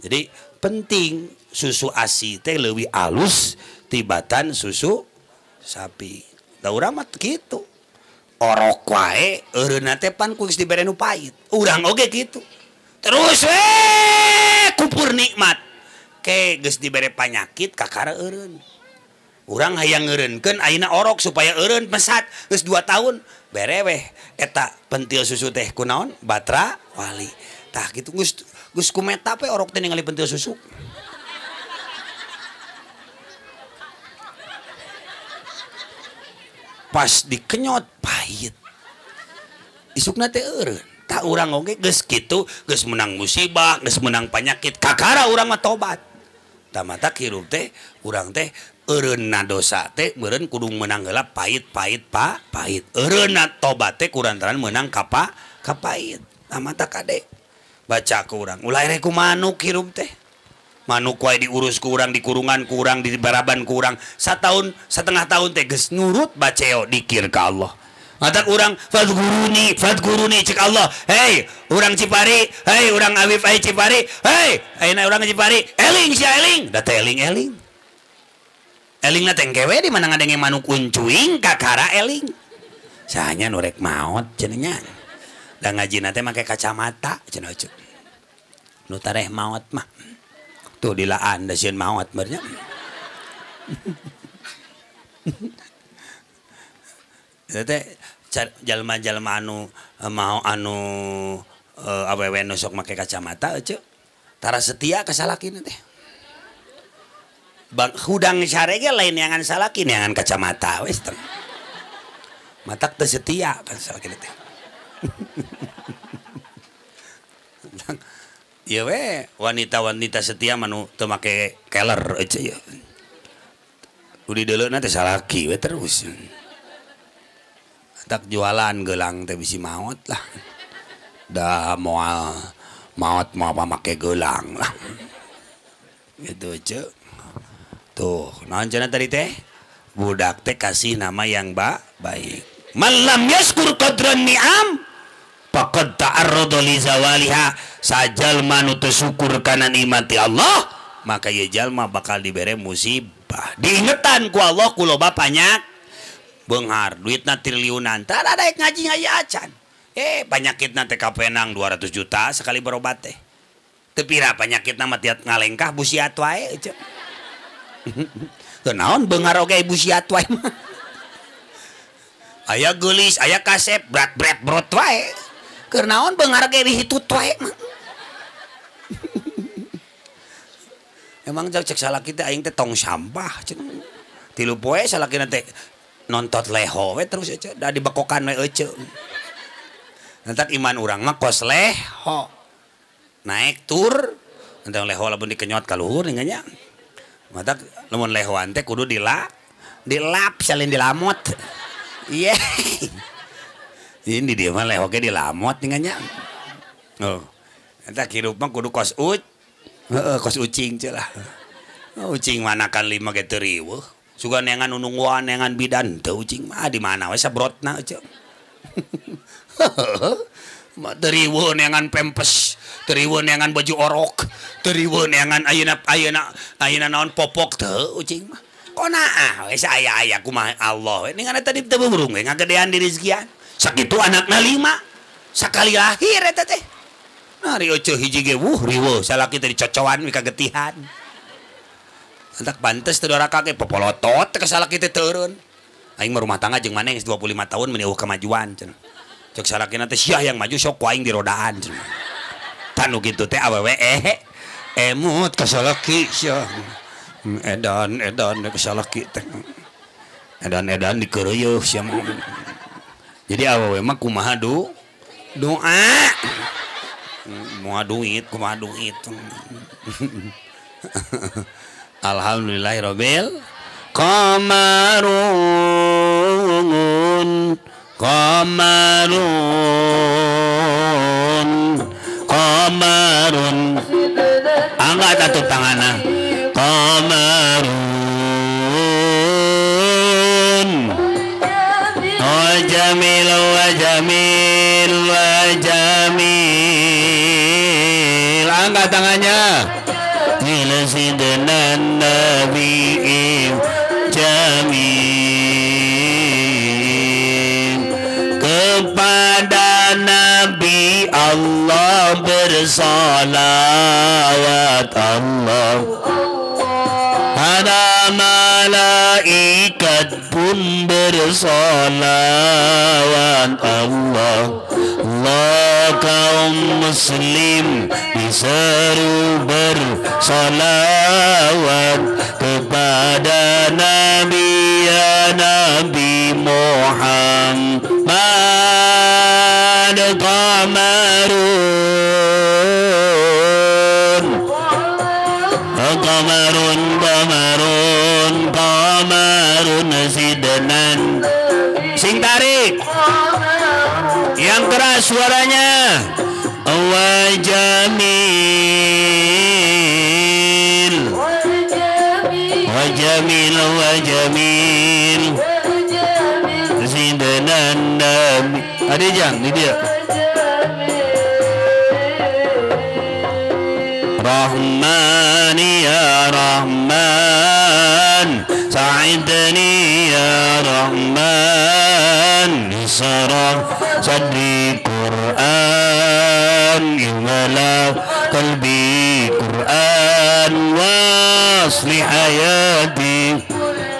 Jadi penting susu ASI teh leuwih alus tibatan susu sapi. Da urang mah kitu. Orok wae eureunna teh pan ku geus dibere nu pait. Urang oge kitu. Terus we kupur nikmat. Ke geus dibere panyakit kakara eureun. Urang hayang ngeureunkeun ayeuna orok supaya eureun pesat geus 2 tahun bere weh eta pentil susu teh kunaon batra wali. Tah kitu geus geus kumeta we orok teh ningali pentil susu. Pas dikenyot pahit. Isukna teh eureun. Tah urang oge geus kitu, geus menang musibah, geus menang panyakit, kakara urang mah tobat. Tah mata hirup teh urang teh eureunna dosa teh meureun kudu meunang heula pahit-pahit pahit. Eureunna tobat teh kurantaran meunang kapahit. Tah mata kade baca ku urang, ulah rek ku manuk hirup teh. Manuk wae diurus ku urang, dikurungan ku urang, dibaraban ku urang. Sataun, setengah tahun teh geus nurut baceo dikir ka Allah. Matak urang fadguruni, fadguruni cek Allah. Hei, urang Cipari, hei urang Awif ai Cipari, hei ayeuna urang Cipari, eling sia eling, da teh eling-eling. Elingna teh engke we di mana ngadenge manuk uncuing kakara eling. Sahanya nu rek maot cenah nya. Da ngajina teh make kacamata cenah euceuk. Nu tareh maot mah. Tuh dilaan da sieun maot meureun nya. Eta teh jalma-jalma anu mau anu awewe nu sok make kacamata euceuk tara setia ka salakina teh. Bang hudang sare ge lain neangan salaki neangan kacamata wes teh. Matak teu setia ka salakina teh. Ieu we wanita-wanita setia mah nu teu make keler euceuk ieu. Nu dideuleuna teh salaki we terus. Tak jualan gelang teh bisi maot lah. Da moal maot mau apa make gelang lah. Gitu euceuk. Tuh, naon cenah tadi teh? Budak teh kasih nama yang baik. Man lam yaskur qadran ni'am faqad ta'arrada li zawaliha. Sajalma nu teu syukur kana nikmat Allah, maka ieu jalma bakal dibere musibah. Diingetan ku Allah ku loba banyak beunghar, duitna triliunan, tara daek ngaji ngaji acan. Panyakitna teh kapenang 200 juta sekali berobat teh. Teu pira panyakitna mah tiat ngalengkah busiat wae euceuk. Teu naon beunghar oge busiat wae mah. Aya geulis, aya kasep, brat-bret brot wae. Keur naon beunghar ge dihitut wae mah. Emang cek salaki teh aing teh tong sampah cenah. Tilu poe salakina teh nontot leho we terus euceuk, da dibekokan we euceuk. Nantak iman urang mah kos leho. Naik tur, entang leho lamun dikenyot ka luhur nya. Matak lamun lehoan teh kudu dilap salin dilamot. Iya. Ini di dieu mah leho ge dilamot nya. Oh. Eta hirup mah kudu kos heeh kos ucing ceu lah. Ucing manakan 5 ge teu riweuh. Sugan neangan nunungguan, neangan bidan teu ucing mah di mana we sabrotna euceuk. Mah teu riweuh neangan pempes, teu riweuh neangan baju orok, teu riweuh neangan ayeuna ayeuna ayeuna naon popok teu ucing mah. Konaah we saaya-aya kumaha Allah we ningan eta teu burung we ngagedean di rezekian. Sakitu anakna 5. Sakali lahir eta teh. Nah riweuh hiji ge wuh riweuh salaki teh dicocoan we kagetihan. Entak pantes teu doraka ge popolotot teh ka salaki teh teureun. Aing mah rumah tangga jeung maneh geus 25 tahun meuni eueuh kemajuan cenah. Cek salakina teh sia yang maju sok ku aing dirodaan cenah. Tanu kitu teh awewe emut ka salaki sia. Edan edan ka salaki teh. Edan-edan dikeureuyeuk sia mah. Jadi awewe mah kumaha doa. Moal duit kumaha duit. Alhamdulillahirabbil qamarun Qamarun qamarun angkat atuh tanganna qamarun wa jamil wa jamil wa jamil angkat tangannya ila sidna nabi jamil kepada Nabi Allah bersalawat Allah para malaikat pun bersalawat Allah Allah kaum muslim diseru bersalawat kepada Nabi ya Nabi Muhammad qamarun qamarun qamarun qamarun sidnan sing tarik yang keras suaranya wa jamil wa jamil wa jamil sidnan nabi ada jang di dia Rahman ya Rahman sa'idni ya Rahman sarah sadri Quran imala qalbi Quran wasli hayati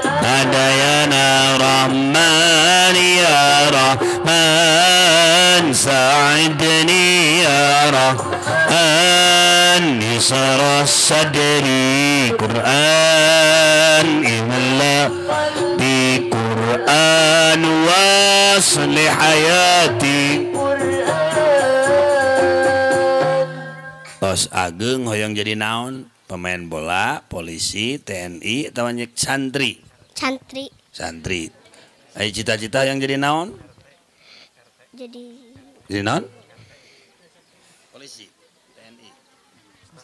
hadayana Rahman ya Rahman sa'idni ya Rahman sarah sadri Quran imala bi Quran wasli hayati. Tos ageng hoyong jadi naon? Pemain bola, polisi, TNI, atau santri? Santri. Santri. Ayo cita-cita yang jadi naon? Jadi naon? Polisi, TNI.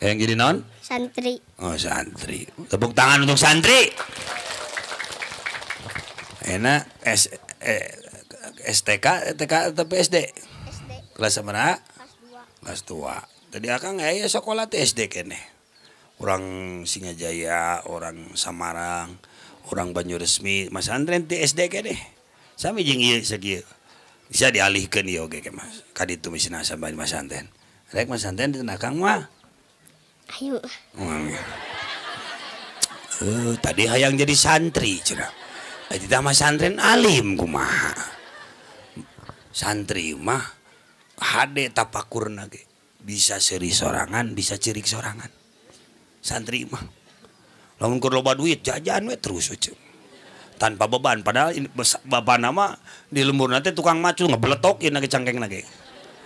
Yang jadi naon? Santri. Oh, santri. Tepuk tangan untuk santri. Enak STK, TK atau PSD? SD. Kelas mana? Kelas 2. Kelas 2. Tadi akang aya sekolah teh SD keneh. Orang Singajaya, orang Samarang, orang Banyuresmi, masantren teh SD keneh. Sami jeung ieu sakieu. Bisa dialihkeun ieu oge ke Mas. Ka ditu misina sampai masantren. Rek masantren di akang mah. Ayo. Tadi hayang jadi santri cenah. Tidak mah santren alim kumaha. Santri mah hade tapakurna ge. Bisa seri sorangan, bisa cerik sorangan. Santri mah lamun keur loba duit jajan we terus we. Tanpa beban, padahal bapak nama di lemburna teh tukang macul ngebletokin ge cangkengna ge.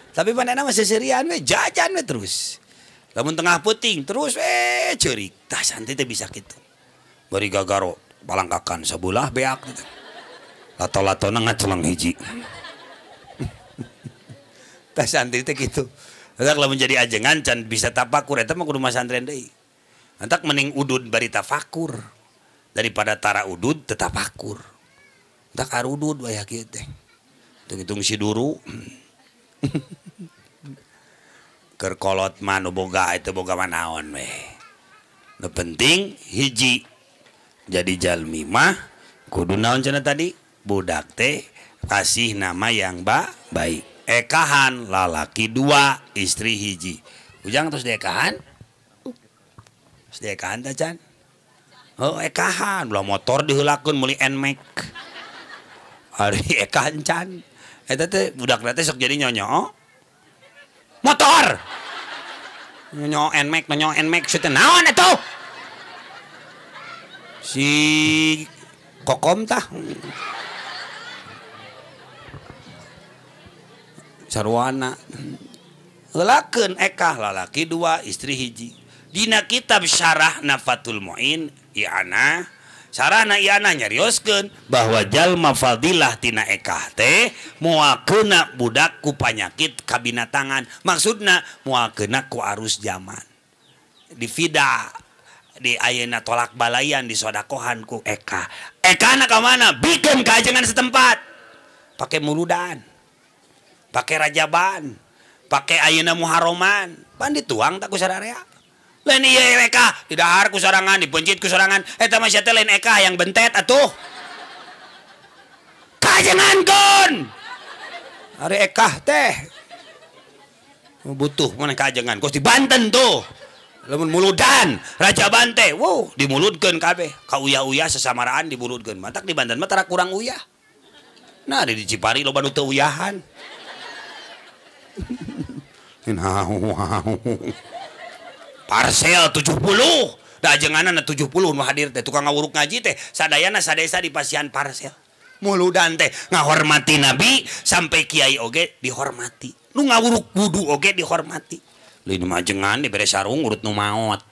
Tapi manehna mah seserian we jajan we terus. Lamun tengah peuting terus we ceurik. Tah santri teh bisa kitu. Bari gagaro palangkakan sebelah beak lato-latona ngaceleng hiji. Tah santri teh kitu. Entak lamun jadi ajengan can bisa tapakur eta mah kudu masantren deui. Entak mending udud bari tafakur daripada tara udud tetapakur. Entak arudud waya kieu teh. Hitung-hitung si duru. Keur kolot mah nu boga itu boga mah naon we. Nu penting hiji jadi jalmi mah kudu naon cenah tadi budak teh kasih nama yang baik. Ekahan lalaki 2 istri hiji. Ujang terus diekahan? Terus diekahan teh can? Oh ekahan ulah motor diheulakeun meuli Nmax. Ari ekahan can. Eta teh budak teh sok jadi nyonyo motor. Nyonyo Nmax, nyonyo Nmax teh naon atuh? Si Kokom tah. Sarwana. Heulakeun ekah lalaki 2 istri hiji. Dina kitab Syarah Nafatul Muin i'ana Sarana iana nyarioskeun bahwa jalma fadilah tina ekah teh moal keuna budak ku panyakit kabinatangan. Maksudna moal keuna ku arus zaman. Difida di ayeuna tolak balayan disodakohan ku ekah. Ekahna ka mana? Bikeun ka ajengan setempat. Pake muludan. Pake rajaban. Pake ayeuna muharoman. Pan dituang tak ku sararea. Lain ieu ekah didahar ku sorangan, dipencit ku sorangan. Eta mah sia teh lain ekah yang bentet atuh. Kajengankeun. Ari ekah teh butuh mana kajengan kos di Banten tuh. Lamun muludan rajaban teh, wow, dimuludkeun kabeh. Ka uyah-uyah sesamaraan dimuludkeun. Matak di Banten mah tara kurang uyah. Nah, di Cipari loba nu teu uyahan. Parcel 70 da ajenganana 70 nu hadir teh tukang ngawuruk ngaji teh sadayana sadesa di pasian parcel. Muludan teh ngahormati nabi sampai kiai oge dihormati. Nu ngawuruk wudu oge dihormati. Lain mah ajengan dibere sarung urut nu maot.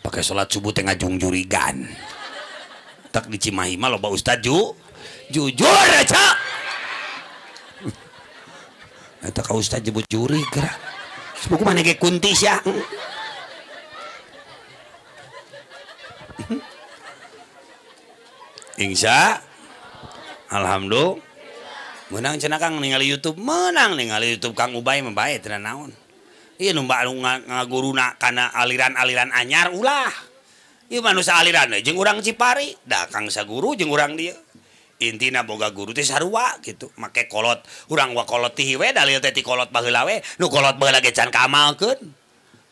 Pake salat subuh teh ngajungjurigan. Tak di Cimahi mah loba ustad jujur aja. Eta ka ustad jebut jurig geura. Sepuku mana ge kunti sia. Insya alhamdulillah menang cenah Kang ningali YouTube, menang ningali YouTube Kang Ubay mah bae teu naon. Ieu nu ngaguruna kana aliran-aliran anyar ulah. Ieu mah nu saaliran we jeung urang Cipari, da Kang saguru jeung urang dieu. Intina boga guru teh sarua gitu, make kolot urang wa kolot ti we dalil teh ti kolot baheula we, nu kolot baheula ge can kaamalkeun.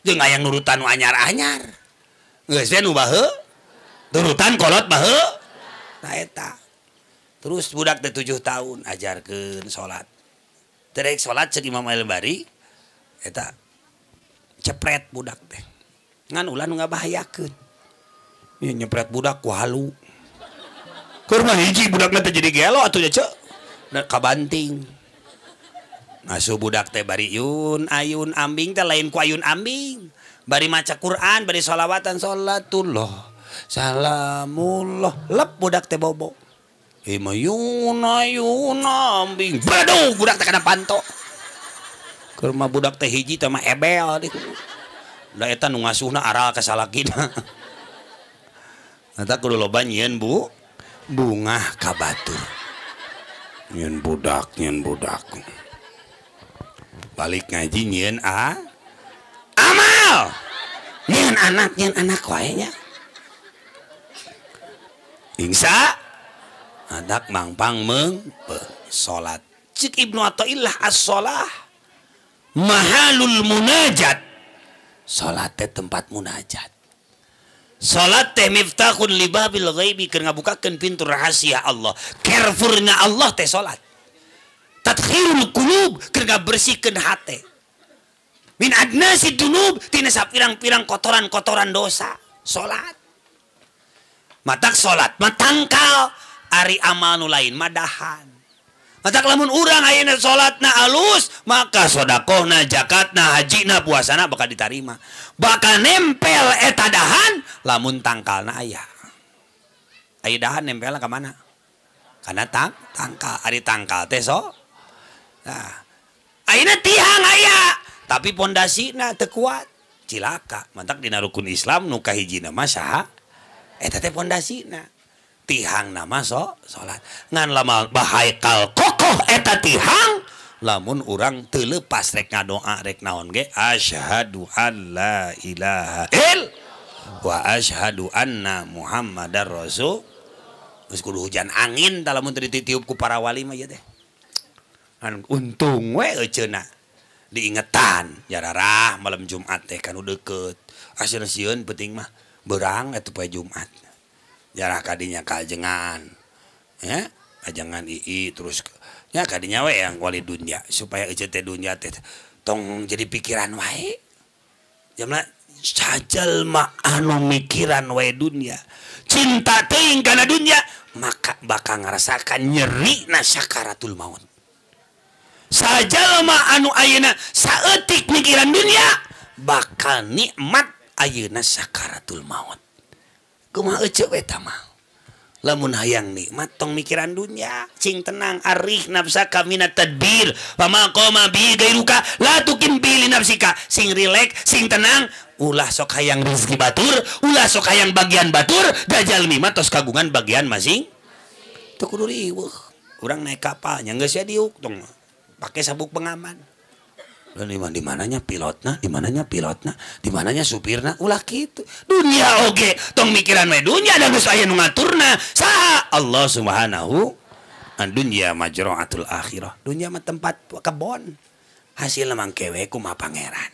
Jeung aya nurutan nu anyar-anyar. Geus we nu baheula turutan kolot baheula. Nah eta. Terus budak teh 7 tahun ajarkeun salat. Teu rek salat ceuk Imam Al-Bari eta cepret budak teh. Ngan ulah nu ngabahayakeun. Ieu nyepret budak ku halu. Keur mah hiji budakna teh jadi gelo atuh nya ceuk. Kabanting. Ngasuh budak teh bari yun ayun ambing teh lain ku ayun ambing. Bari maca Quran, bari sholawatan sholatullah. Salamullah lep budak teh bobo. Imayun ayun ambing. Badung budak teh kana panto. Keur mah budak teh hiji teh mah ebel ditu. Da eta nu ngasuhna aral ka salakina. Eta kudu loba nyieun bu bungah ka batur. Nyieun budak, nyieun budak. Balik ngaji nyieun amal. Nyieun anak wae nya. Insya adak mangpang meng salat. Cik Ibnu Athaillah as-shalah mahalul munajat. Salat teh tempat munajat. Salat teh miftahun libabil ghaibi, keur ngabukakeun pintu rahasia Allah. Carefurna Allah teh salat. Tathirul qulub, keur ngabersihkeun hate. Min adnasi dunub, tina sapirang-pirang kotoran-kotoran dosa. Salat. Matak salat matangkal ari amal nu lain madahan. Matak lamun urang ayeuna salatna alus, maka sedekahna, zakatna, hajina, puasana bakal ditarima. Bakal nempel eta dahan lamun tangkalna aya. Aya dahan nempelna ka mana? Kana tangkal. Ari tangkal teh so. Nah, ayeuna tihang aya, tapi pondasina teu kuat. Cilaka. Matak dina rukun Islam nu kahijina mah saha? Eta teh pondasina. Tihang nama so salat. Ngan lama bahaikal kokoh eta tihang lamun urang teu leupas rek ngadoa rek naon ge asyhadu alla ilaha il wa asyhadu anna muhammadar rasul. Geus kudu hujan angin tah lamun teu ditiup ku para wali mah ieu teh. Ngan untung we euceuna diingetan jararah malam Jumat teh kanu deukeut. Asieun sieun penting mah berang eta poe Jumat. Jarah kadinya kajengan ya, kajengan ii terus ya kadinya we yang wali dunya supaya euceun teh dunya teh tong jadi pikiran wae. Jamna sajalma anu mikiran wae dunya, cinta teuing kana dunya, maka bakal ngarasakan nyerina sakaratul maut. Sajalma anu ayeuna saeutik mikiran dunya, bakal nikmat ayeuna sakaratul maut. Kumaha eceu eta mah. Lamun hayang nikmat tong mikiran dunya, cing tenang arih nafsaka minat tadbir, fama qama bi gairuka la tukim bi li nafsika. Sing rileks, sing tenang, ulah sok hayang rezeki batur, ulah sok hayang bagian batur, dajal mah tos kagungan bagian masing. Teu kudu riweuh. Urang naik kapal nya geus diuk tong pake sabuk pengaman. Dan di mananya pilotna, di mananya pilotna, di mananya supirna, ulah kitu. Dunia oge, tong mikiran we dunia da geus aya nu ngaturna. Saha? Allah Subhanahu an dunya majra'atul akhirah. Dunia mah tempat kebon. Hasilna mangke we kumaha pangeran.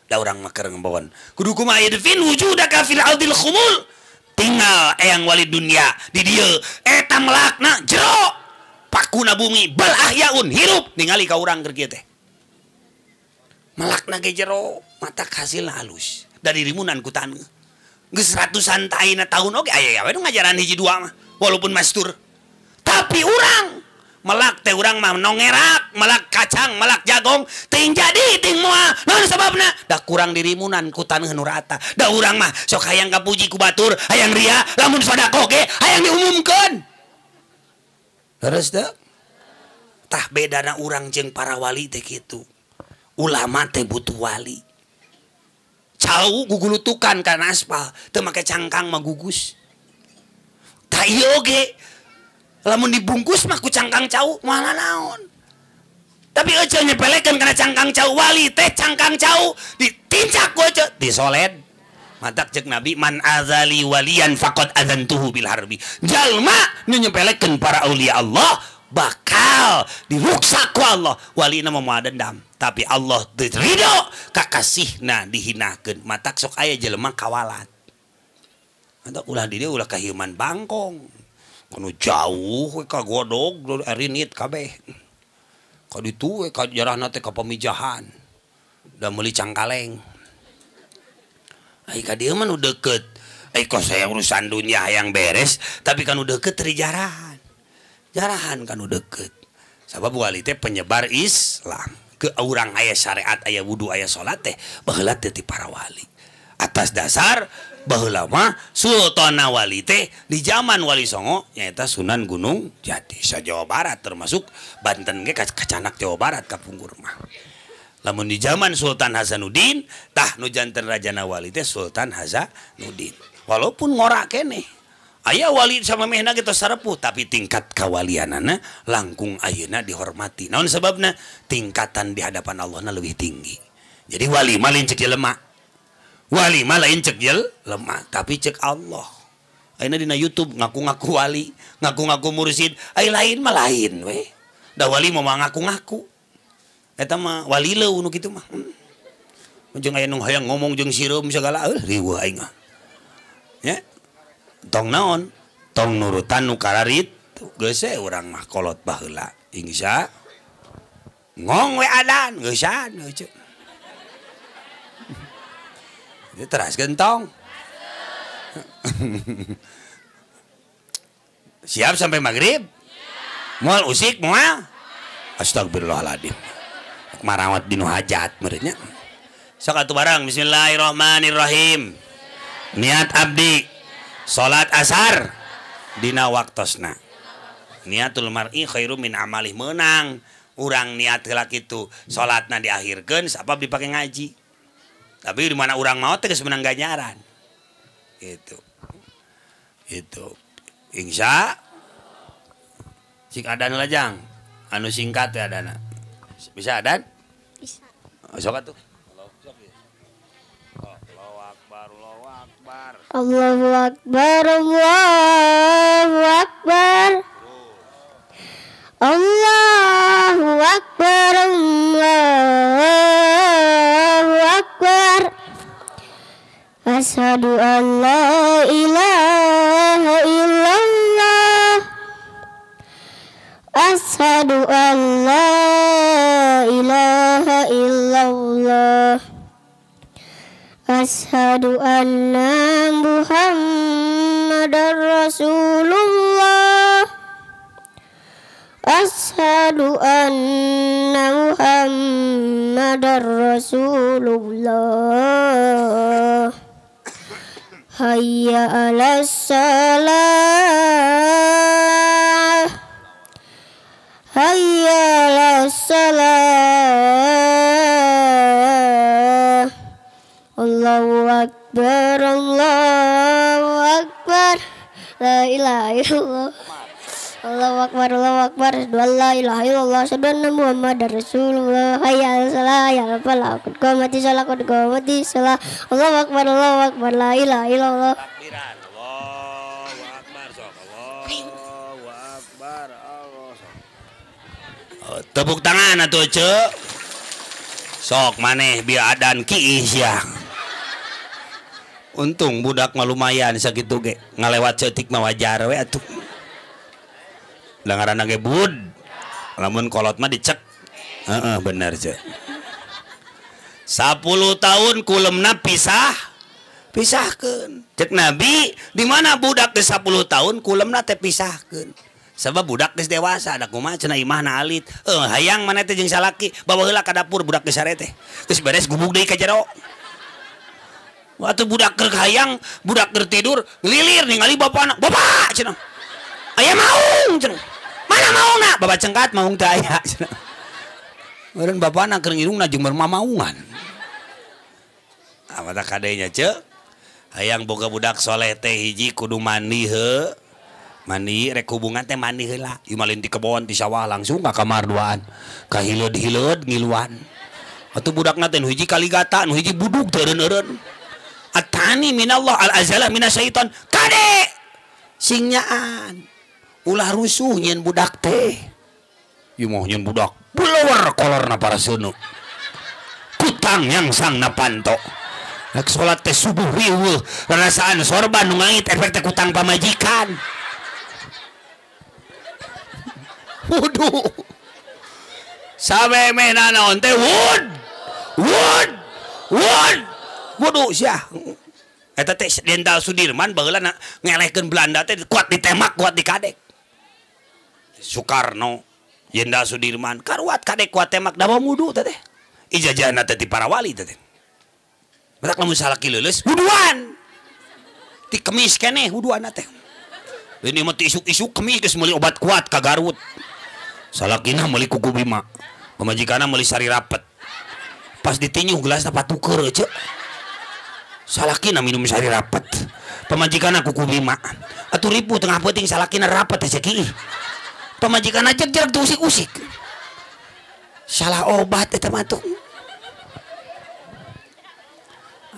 Da urang mah keur ngebon. Kudu kumaha yadfin wujudaka fil ardil khumul. Tinggal eyang wali dunia di dieu eta melakna jero. Pakuna bumi bal ahyaun hirup ningali ka urang keur kieu teh. Melakna ge jero mata hasilna halus dari rimunan ku taneuh geus ratusan taina tahun oge aya we nu ngajaran hiji dua mah walaupun mastur tapi urang melak teh urang mah nongerak melak kacang melak jagong ting jadi ting moal naon sababna da kurang dirimunan ku taneuh nu rata da urang mah sok hayang kapuji ku batur hayang ria lamun sedekah ge hayang diumumkeun terus teu tah bedana urang jeung para wali teh kitu. Ulama teh butuh wali. Cau gugulutukan kana aspal, teu make cangkang mah gugus. Tah ieu oge lamun dibungkus mah ku cangkang cau moal naon. Tapi euceu nyepelekeun kana cangkang cau wali teh cangkang cau ditincak ku euceu disoled. Matak ceuk Nabi man azali waliyan faqad azantuhu bil harbi. Jalma nu nyepelekeun para aulia Allah bakal diruksak ku Allah. Walina mah moal dendam. Tapi Allah ridho kakasihna dihinakeun matak sok aya jelema kawalat. Mata ulah di dieu ulah kahieuman bangkong. Kanu jauh we ka godog rinit kabeh. Ka ditu we ka jarahna teh ka pamijahan. Da meuli cangkaleng. Ai ka dieu mah nu deukeut. Ai kos saya urusan dunia hayang beres, tapi kanu deukeut teu jarahan. Jarahan kanu deukeut. Sabab wali teh penyebar Islam. Ke urang aya syariat aya wudu aya salat teh baheula teh ti para wali. Atas dasar baheula mah Sultan Wali teh di zaman Wali Songo nyaeta Sunan Gunung Jati sa Jawa Barat termasuk Banten ge kacanak Jawa Barat kapungkur mah. Lamun di zaman Sultan Hasanuddin tah nu janten rajana wali teh Sultan Hasanuddin. Walaupun ngora keneh aya wali sama mehna ge tos sarepuh tapi tingkat kawalianana langkung ayeuna dihormati. Naon sababna? Tingkatan di hadapan Allahna lebih tinggi. Jadi wali mah lain cek jelema. Wali mah lain cek jelema, tapi cek Allah. Ayeuna dina YouTube ngaku-ngaku wali, ngaku-ngaku mursyid, ai lain mah lain we. Da wali mah ngaku-ngaku. Eta mah wali leuh nu kitu mah. Jeung aya nu hayang ngomong jeung sireum sagala riweuh aing mah. Nya. Tong naon tong nurutan nu kararit geus we urang mah kolot baheula insya ngong we adan geusan heuceu ieu teraskeun tong. Siap sampai maghrib moal usik moal astagfirullahaladzim marawat dinu hajat meureun nya sok atuh barang bismillahirrahmanirrahim niat abdi salat asar dina waktosna niatul mar'i khairum min amalih meunang urang niat heula kitu salatna diakhirkeun sabab dipake ngaji tapi di mana urang maot teh geus meunang ganjaran gitu itu insya cik adan heula jang anu singkat ya adana bisa adan bisa sok atuh. Allahu Akbar, Allahu Akbar, Allahu Akbar, Allahu Akbar. Asyhadu an la ilaha illallah. Asyhadu an la ilaha illallah. Asyhadu anna Muhammadar Rasulullah. Asyhadu anna Muhammadar Rasulullah. Hayya 'alas salah. Hayya 'alas salah. Allahu akbar, Allahu akbar. La ilaha illallah. Allahu akbar, Allahu akbar. Asyhadu an la ilaha illallah, asyhadu anna Muhammadar Rasulullah. Hayya 'alas salah, hayya 'alal falah. Qad qamatis shalah, qad qamatis shalah. Allahu akbar, Allahu akbar. La ilaha illallah. Takbiran. Allahu akbar sok. Allahu akbar. Allah sok. Oh, tepuk tangan atuh ceu. Sok maneh bieu adan kiih sia. Untung budak mah lumayan sakitu ge ngalewat ceutik mah wajar we atuh. Da ngaranna ge bud. Lamun kolot mah dicek. Heeh, bener ceu. 10 tahun kulemna pisahkeun. Cek Nabi, di mana budak geus 10 tahun kulemna teh pisahkeun. Sebab budak geus dewasa, da kumaha cenah imahna alit. Hayang maneh teh jeung salaki, bawa heula ka dapur budak geus sare teh. Geus beres gubug deui ka jero. Waktu budak keur hayang, budak keur tidur, ngelilir ningali bapana. Bapak cenah. Aya maung cenah. Mana maungna? Bapak cengkat maung teh aya cenah. Meureun bapana keur ngirungna jeung mamaungan. Ah mata kadenya ceu. Hayang boga budak soleh teh hiji kudu mandi heuh. Mandi rek hubungan teh mandi heula. Ieu mah lain ti kebon ti sawah langsung ka kamar duaan. Kahileud-hileud ngiluan. Atuh budakna teh nu hiji kaligata, nu hiji budug teu eureun-eureun. Atani minallah al-azalah minasyaiton. Kade sing nyaan. Ulah rusuh nyeun budak teh. Ieu mah nyeun budak buleuwer kolorna para seuneu. Kutang yang sang na panto. Rek salat teh subuh riweuh, rarasaan sorban nu ngait efek teh kutang pamajikan. Wudu. Samemeh nanaon teh wud. Wud. Wud. Wudu sia. Eta teh Jenderal Sudirman baheula ngelehkeun Belanda teh kuat ditembak, kuat dikadek. Soekarno, Jenderal Sudirman karuat kadek kuat tembak dawa wudu teh teh. Ijazahna teh ti para wali teh teh. Batak lamun salaki leuleus wuduan. Ti kemis keneh wuduanna teh. Ini mah ti isuk-isuk kemis geus meuli obat kuat ka Garut. Salakina meuli kuku bima. Pamajikanna meuli sari rapet. Pas ditinyuh gelasna patuker ceu. Salakina minum sari rapet. Pamajikanna kuku bima. Atuh ripuh tengah peuting salakina rapet teh ceu. Pamajikanna jeg-jeg teu usik-usik. Salah obat eta mah tuh.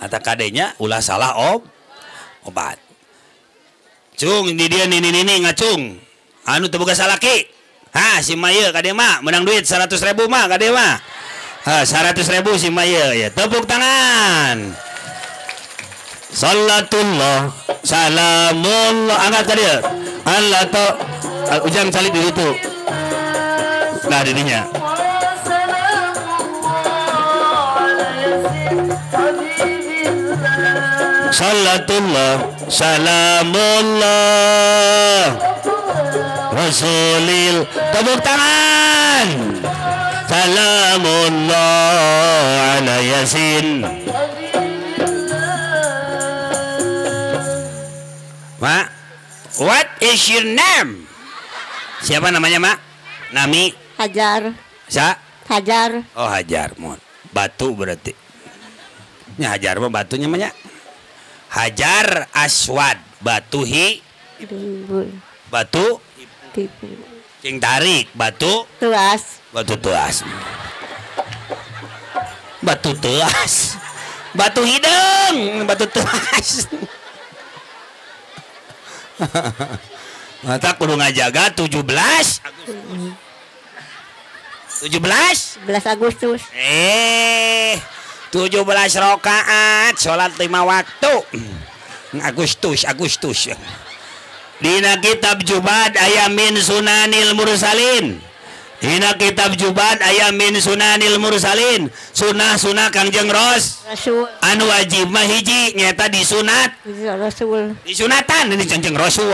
Atau kadenya ulah salah obat. Cung di dia nini nini ngacung. Anu teu boga salaki. Ha si Maya kade mah menang duit 100.000 mah kade mah. Ha 100.000 si Maya ya. Tepuk tangan. Salatullah salamullah angkat ka dieu. Allah to ujang calik di situ. Nah didinya. Salatullah salamullah Rasulil. Tepuk tangan. Salamullah ala Yasin. Ma, what is your name? Siapa namanya, Mak? Nami Hajar. Sa? Hajar. Oh, Hajar, mohon. Batu berarti. Nya Hajar mah batunya mah nya. Hajar Aswad, batu hi batu cing tarik, batu tuas. Batu tuas. Batu tuas. Batu hidung, batu tuas. Mata kudu ngajaga 17 Agustus. 17 Agustus. 17 rakaat salat 5 waktu. Agustus, Agustus. Dina kitab Jubad aya min sunanil mursalin. Dina kitab Jubad aya min sunanil mursalin. Sunah-sunah Kangjeng Ros. Rasul. Anu wajib mah hiji nyata disunat. Rasul. Disunatan ini Kangjeng Rasul.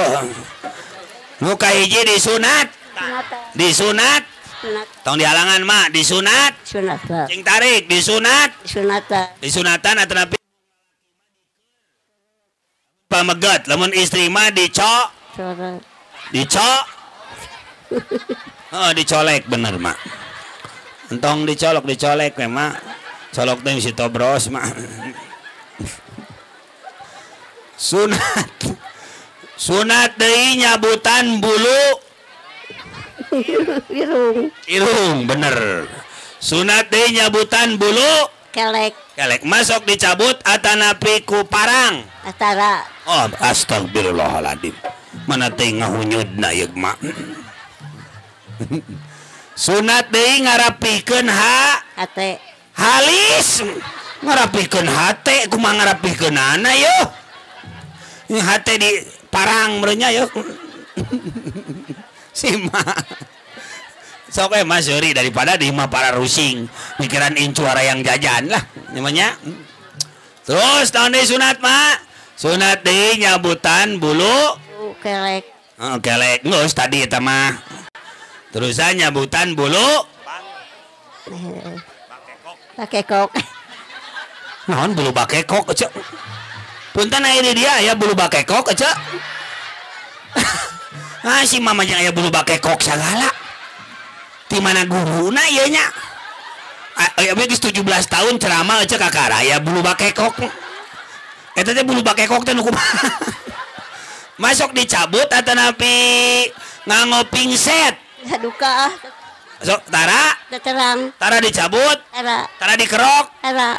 Nu kahiji disunat. Disunat. Tong dihalangan mak disunat. Sunatan. Cing tarik disunat. Sunatan. Disunatan atau napi Pameget lamun istri mah dicok. Dicok. Oh, dicolek bener mak. Entong dicolok, dicolek memang. Colok teh si tobros mak. Sunat. Sunat deui nyabutan bulu irung. Irung bener. Sunat deui nyabutan bulu kelek. Kelek masuk dicabut atanapi ku parang. Atara. Oh, astagfirullahaladzim. Mana teh ngahunyudna ieu mak. Sunat deui ngarapikeun hate. Halis. Ngarapikeun hate kumaha ngarapikeunana yeuh. Hate di parang merenya yeuh. Si mak. Sok we Mas Yuri daripada di imah para rusing mikiran incuara yang jajan lah namanya. Terus tahun deui sunat mak. Sunat deui nyabutan bulu kelek. Oh, kelek geus tadi eta mah. Terusan nyabutan bulu bakekok. Naon bulu bakekok ece? Punten aya di dia aya bulu bakekok ece. Ah si mama jeung aya bulu bakekok sagala. Di mana guruna ieu nya? Aya geus 17 tahun ceramah ece kakara aya bulu bakekok. Eta teh bulu bakekok teh nu kumaha? Masuk dicabut atanapi nganggo pingset. Duka ah. Sok tara? Terang. Tara dicabut? Tara. Tara dikerok? Tara.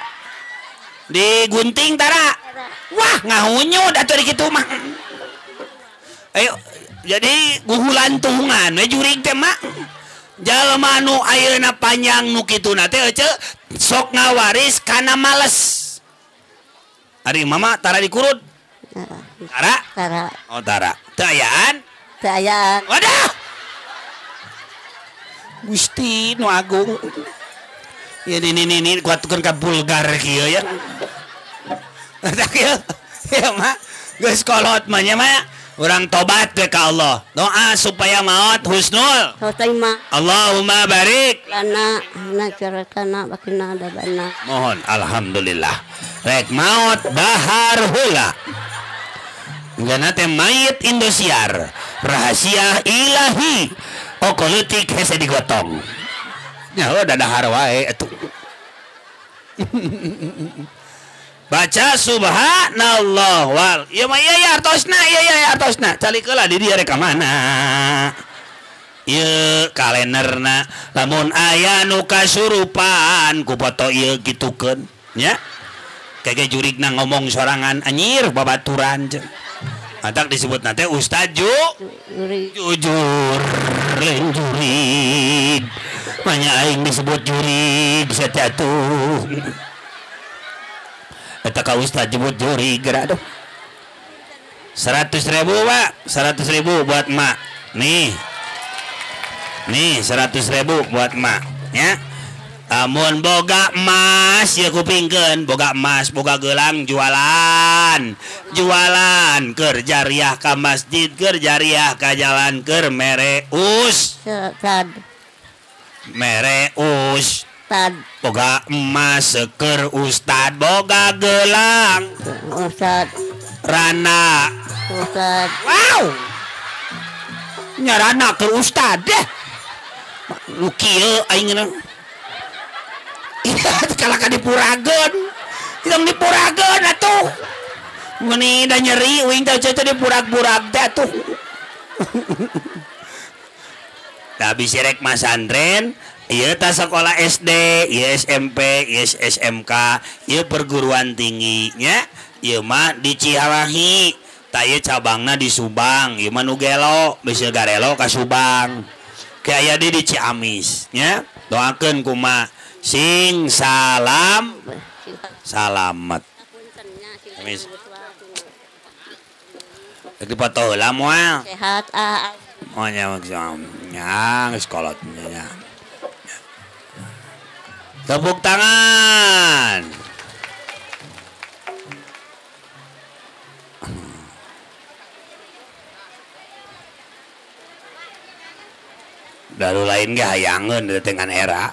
Digunting tara? Tara. Wah, ngahunyud atuh di kitu mah. Ayo, jadi guhulantungan we jurig teh mak. Jalma nu ayeuna panjang nu kituna teh ece sok ngawaris kana males. Ari mama tara dikurut? Tara? Tara. Oh, tara. Teu ayaan? Teu ayaan. Wadah. Gusti nu agung. Ya ini kuatukeun ka vulgar kieu ya. Tah kieu. Ya mak, geus kolot mah nya mah. Urang tobat we ka Allah. Doa supaya maot husnul khotimah. Allahumma barik lana najaratana bakina adabana. Mohon alhamdulillah. Rek maot bahar heula. Ngana teh mayit Indosiar. Rahasia ilahi. Okolutik hese digotong. Nya heuh dadahar wae atuh. Baca subhanallah wal. Ieu mah ieu ya artosna, ieu ya artosna. Calik heula di dieu rek ka mana. Ieu kalenderna lamun aya nu kasurupan ku foto ieu kitukeun nya. Kege jurigna ngomong sorangan anjir babaturan. Matak disebutna teh Ustaz jujur lain jurig. Manya aing disebut jurig satu. Eta ka Ustaz jebut jurig geura aduh. 100.000 Pak, 100.000 buat mak. Nih. Nih 100.000 buat mak ya. Amun boga emas ya kupingkeun, boga emas, boga gelang jualan. Jualan keur jariah ka masjid, keur jariah ka jalan, keur mere us. Mere us. Boga emas keur ustad, boga gelang ustad. Rana ustad. Wow. Nya rana keur ustad deh. Nu kieu aing kalah ka dipurageun. Tong dipurageun atuh. Meuni da nyeri uing teh teh dipurag-purag teh atuh. Tah bisi rek masantren, ieu tah sekolah SD, ieu SMP, ieu SMK, ieu perguruan tinggi nya, ieu mah di Cimahi, tah ieu cabangna di Subang, ieu mah nu gelo, bisi garelo ka Subang. Ke aya di Ciamis nya. Doakeun kumaha sing salam salamet. Amis. Dipoto heula moal. Sehat ah. Oh nya nya geus kolot nya. Tepuk tangan. Dalu lain ge hayangeun dengan era.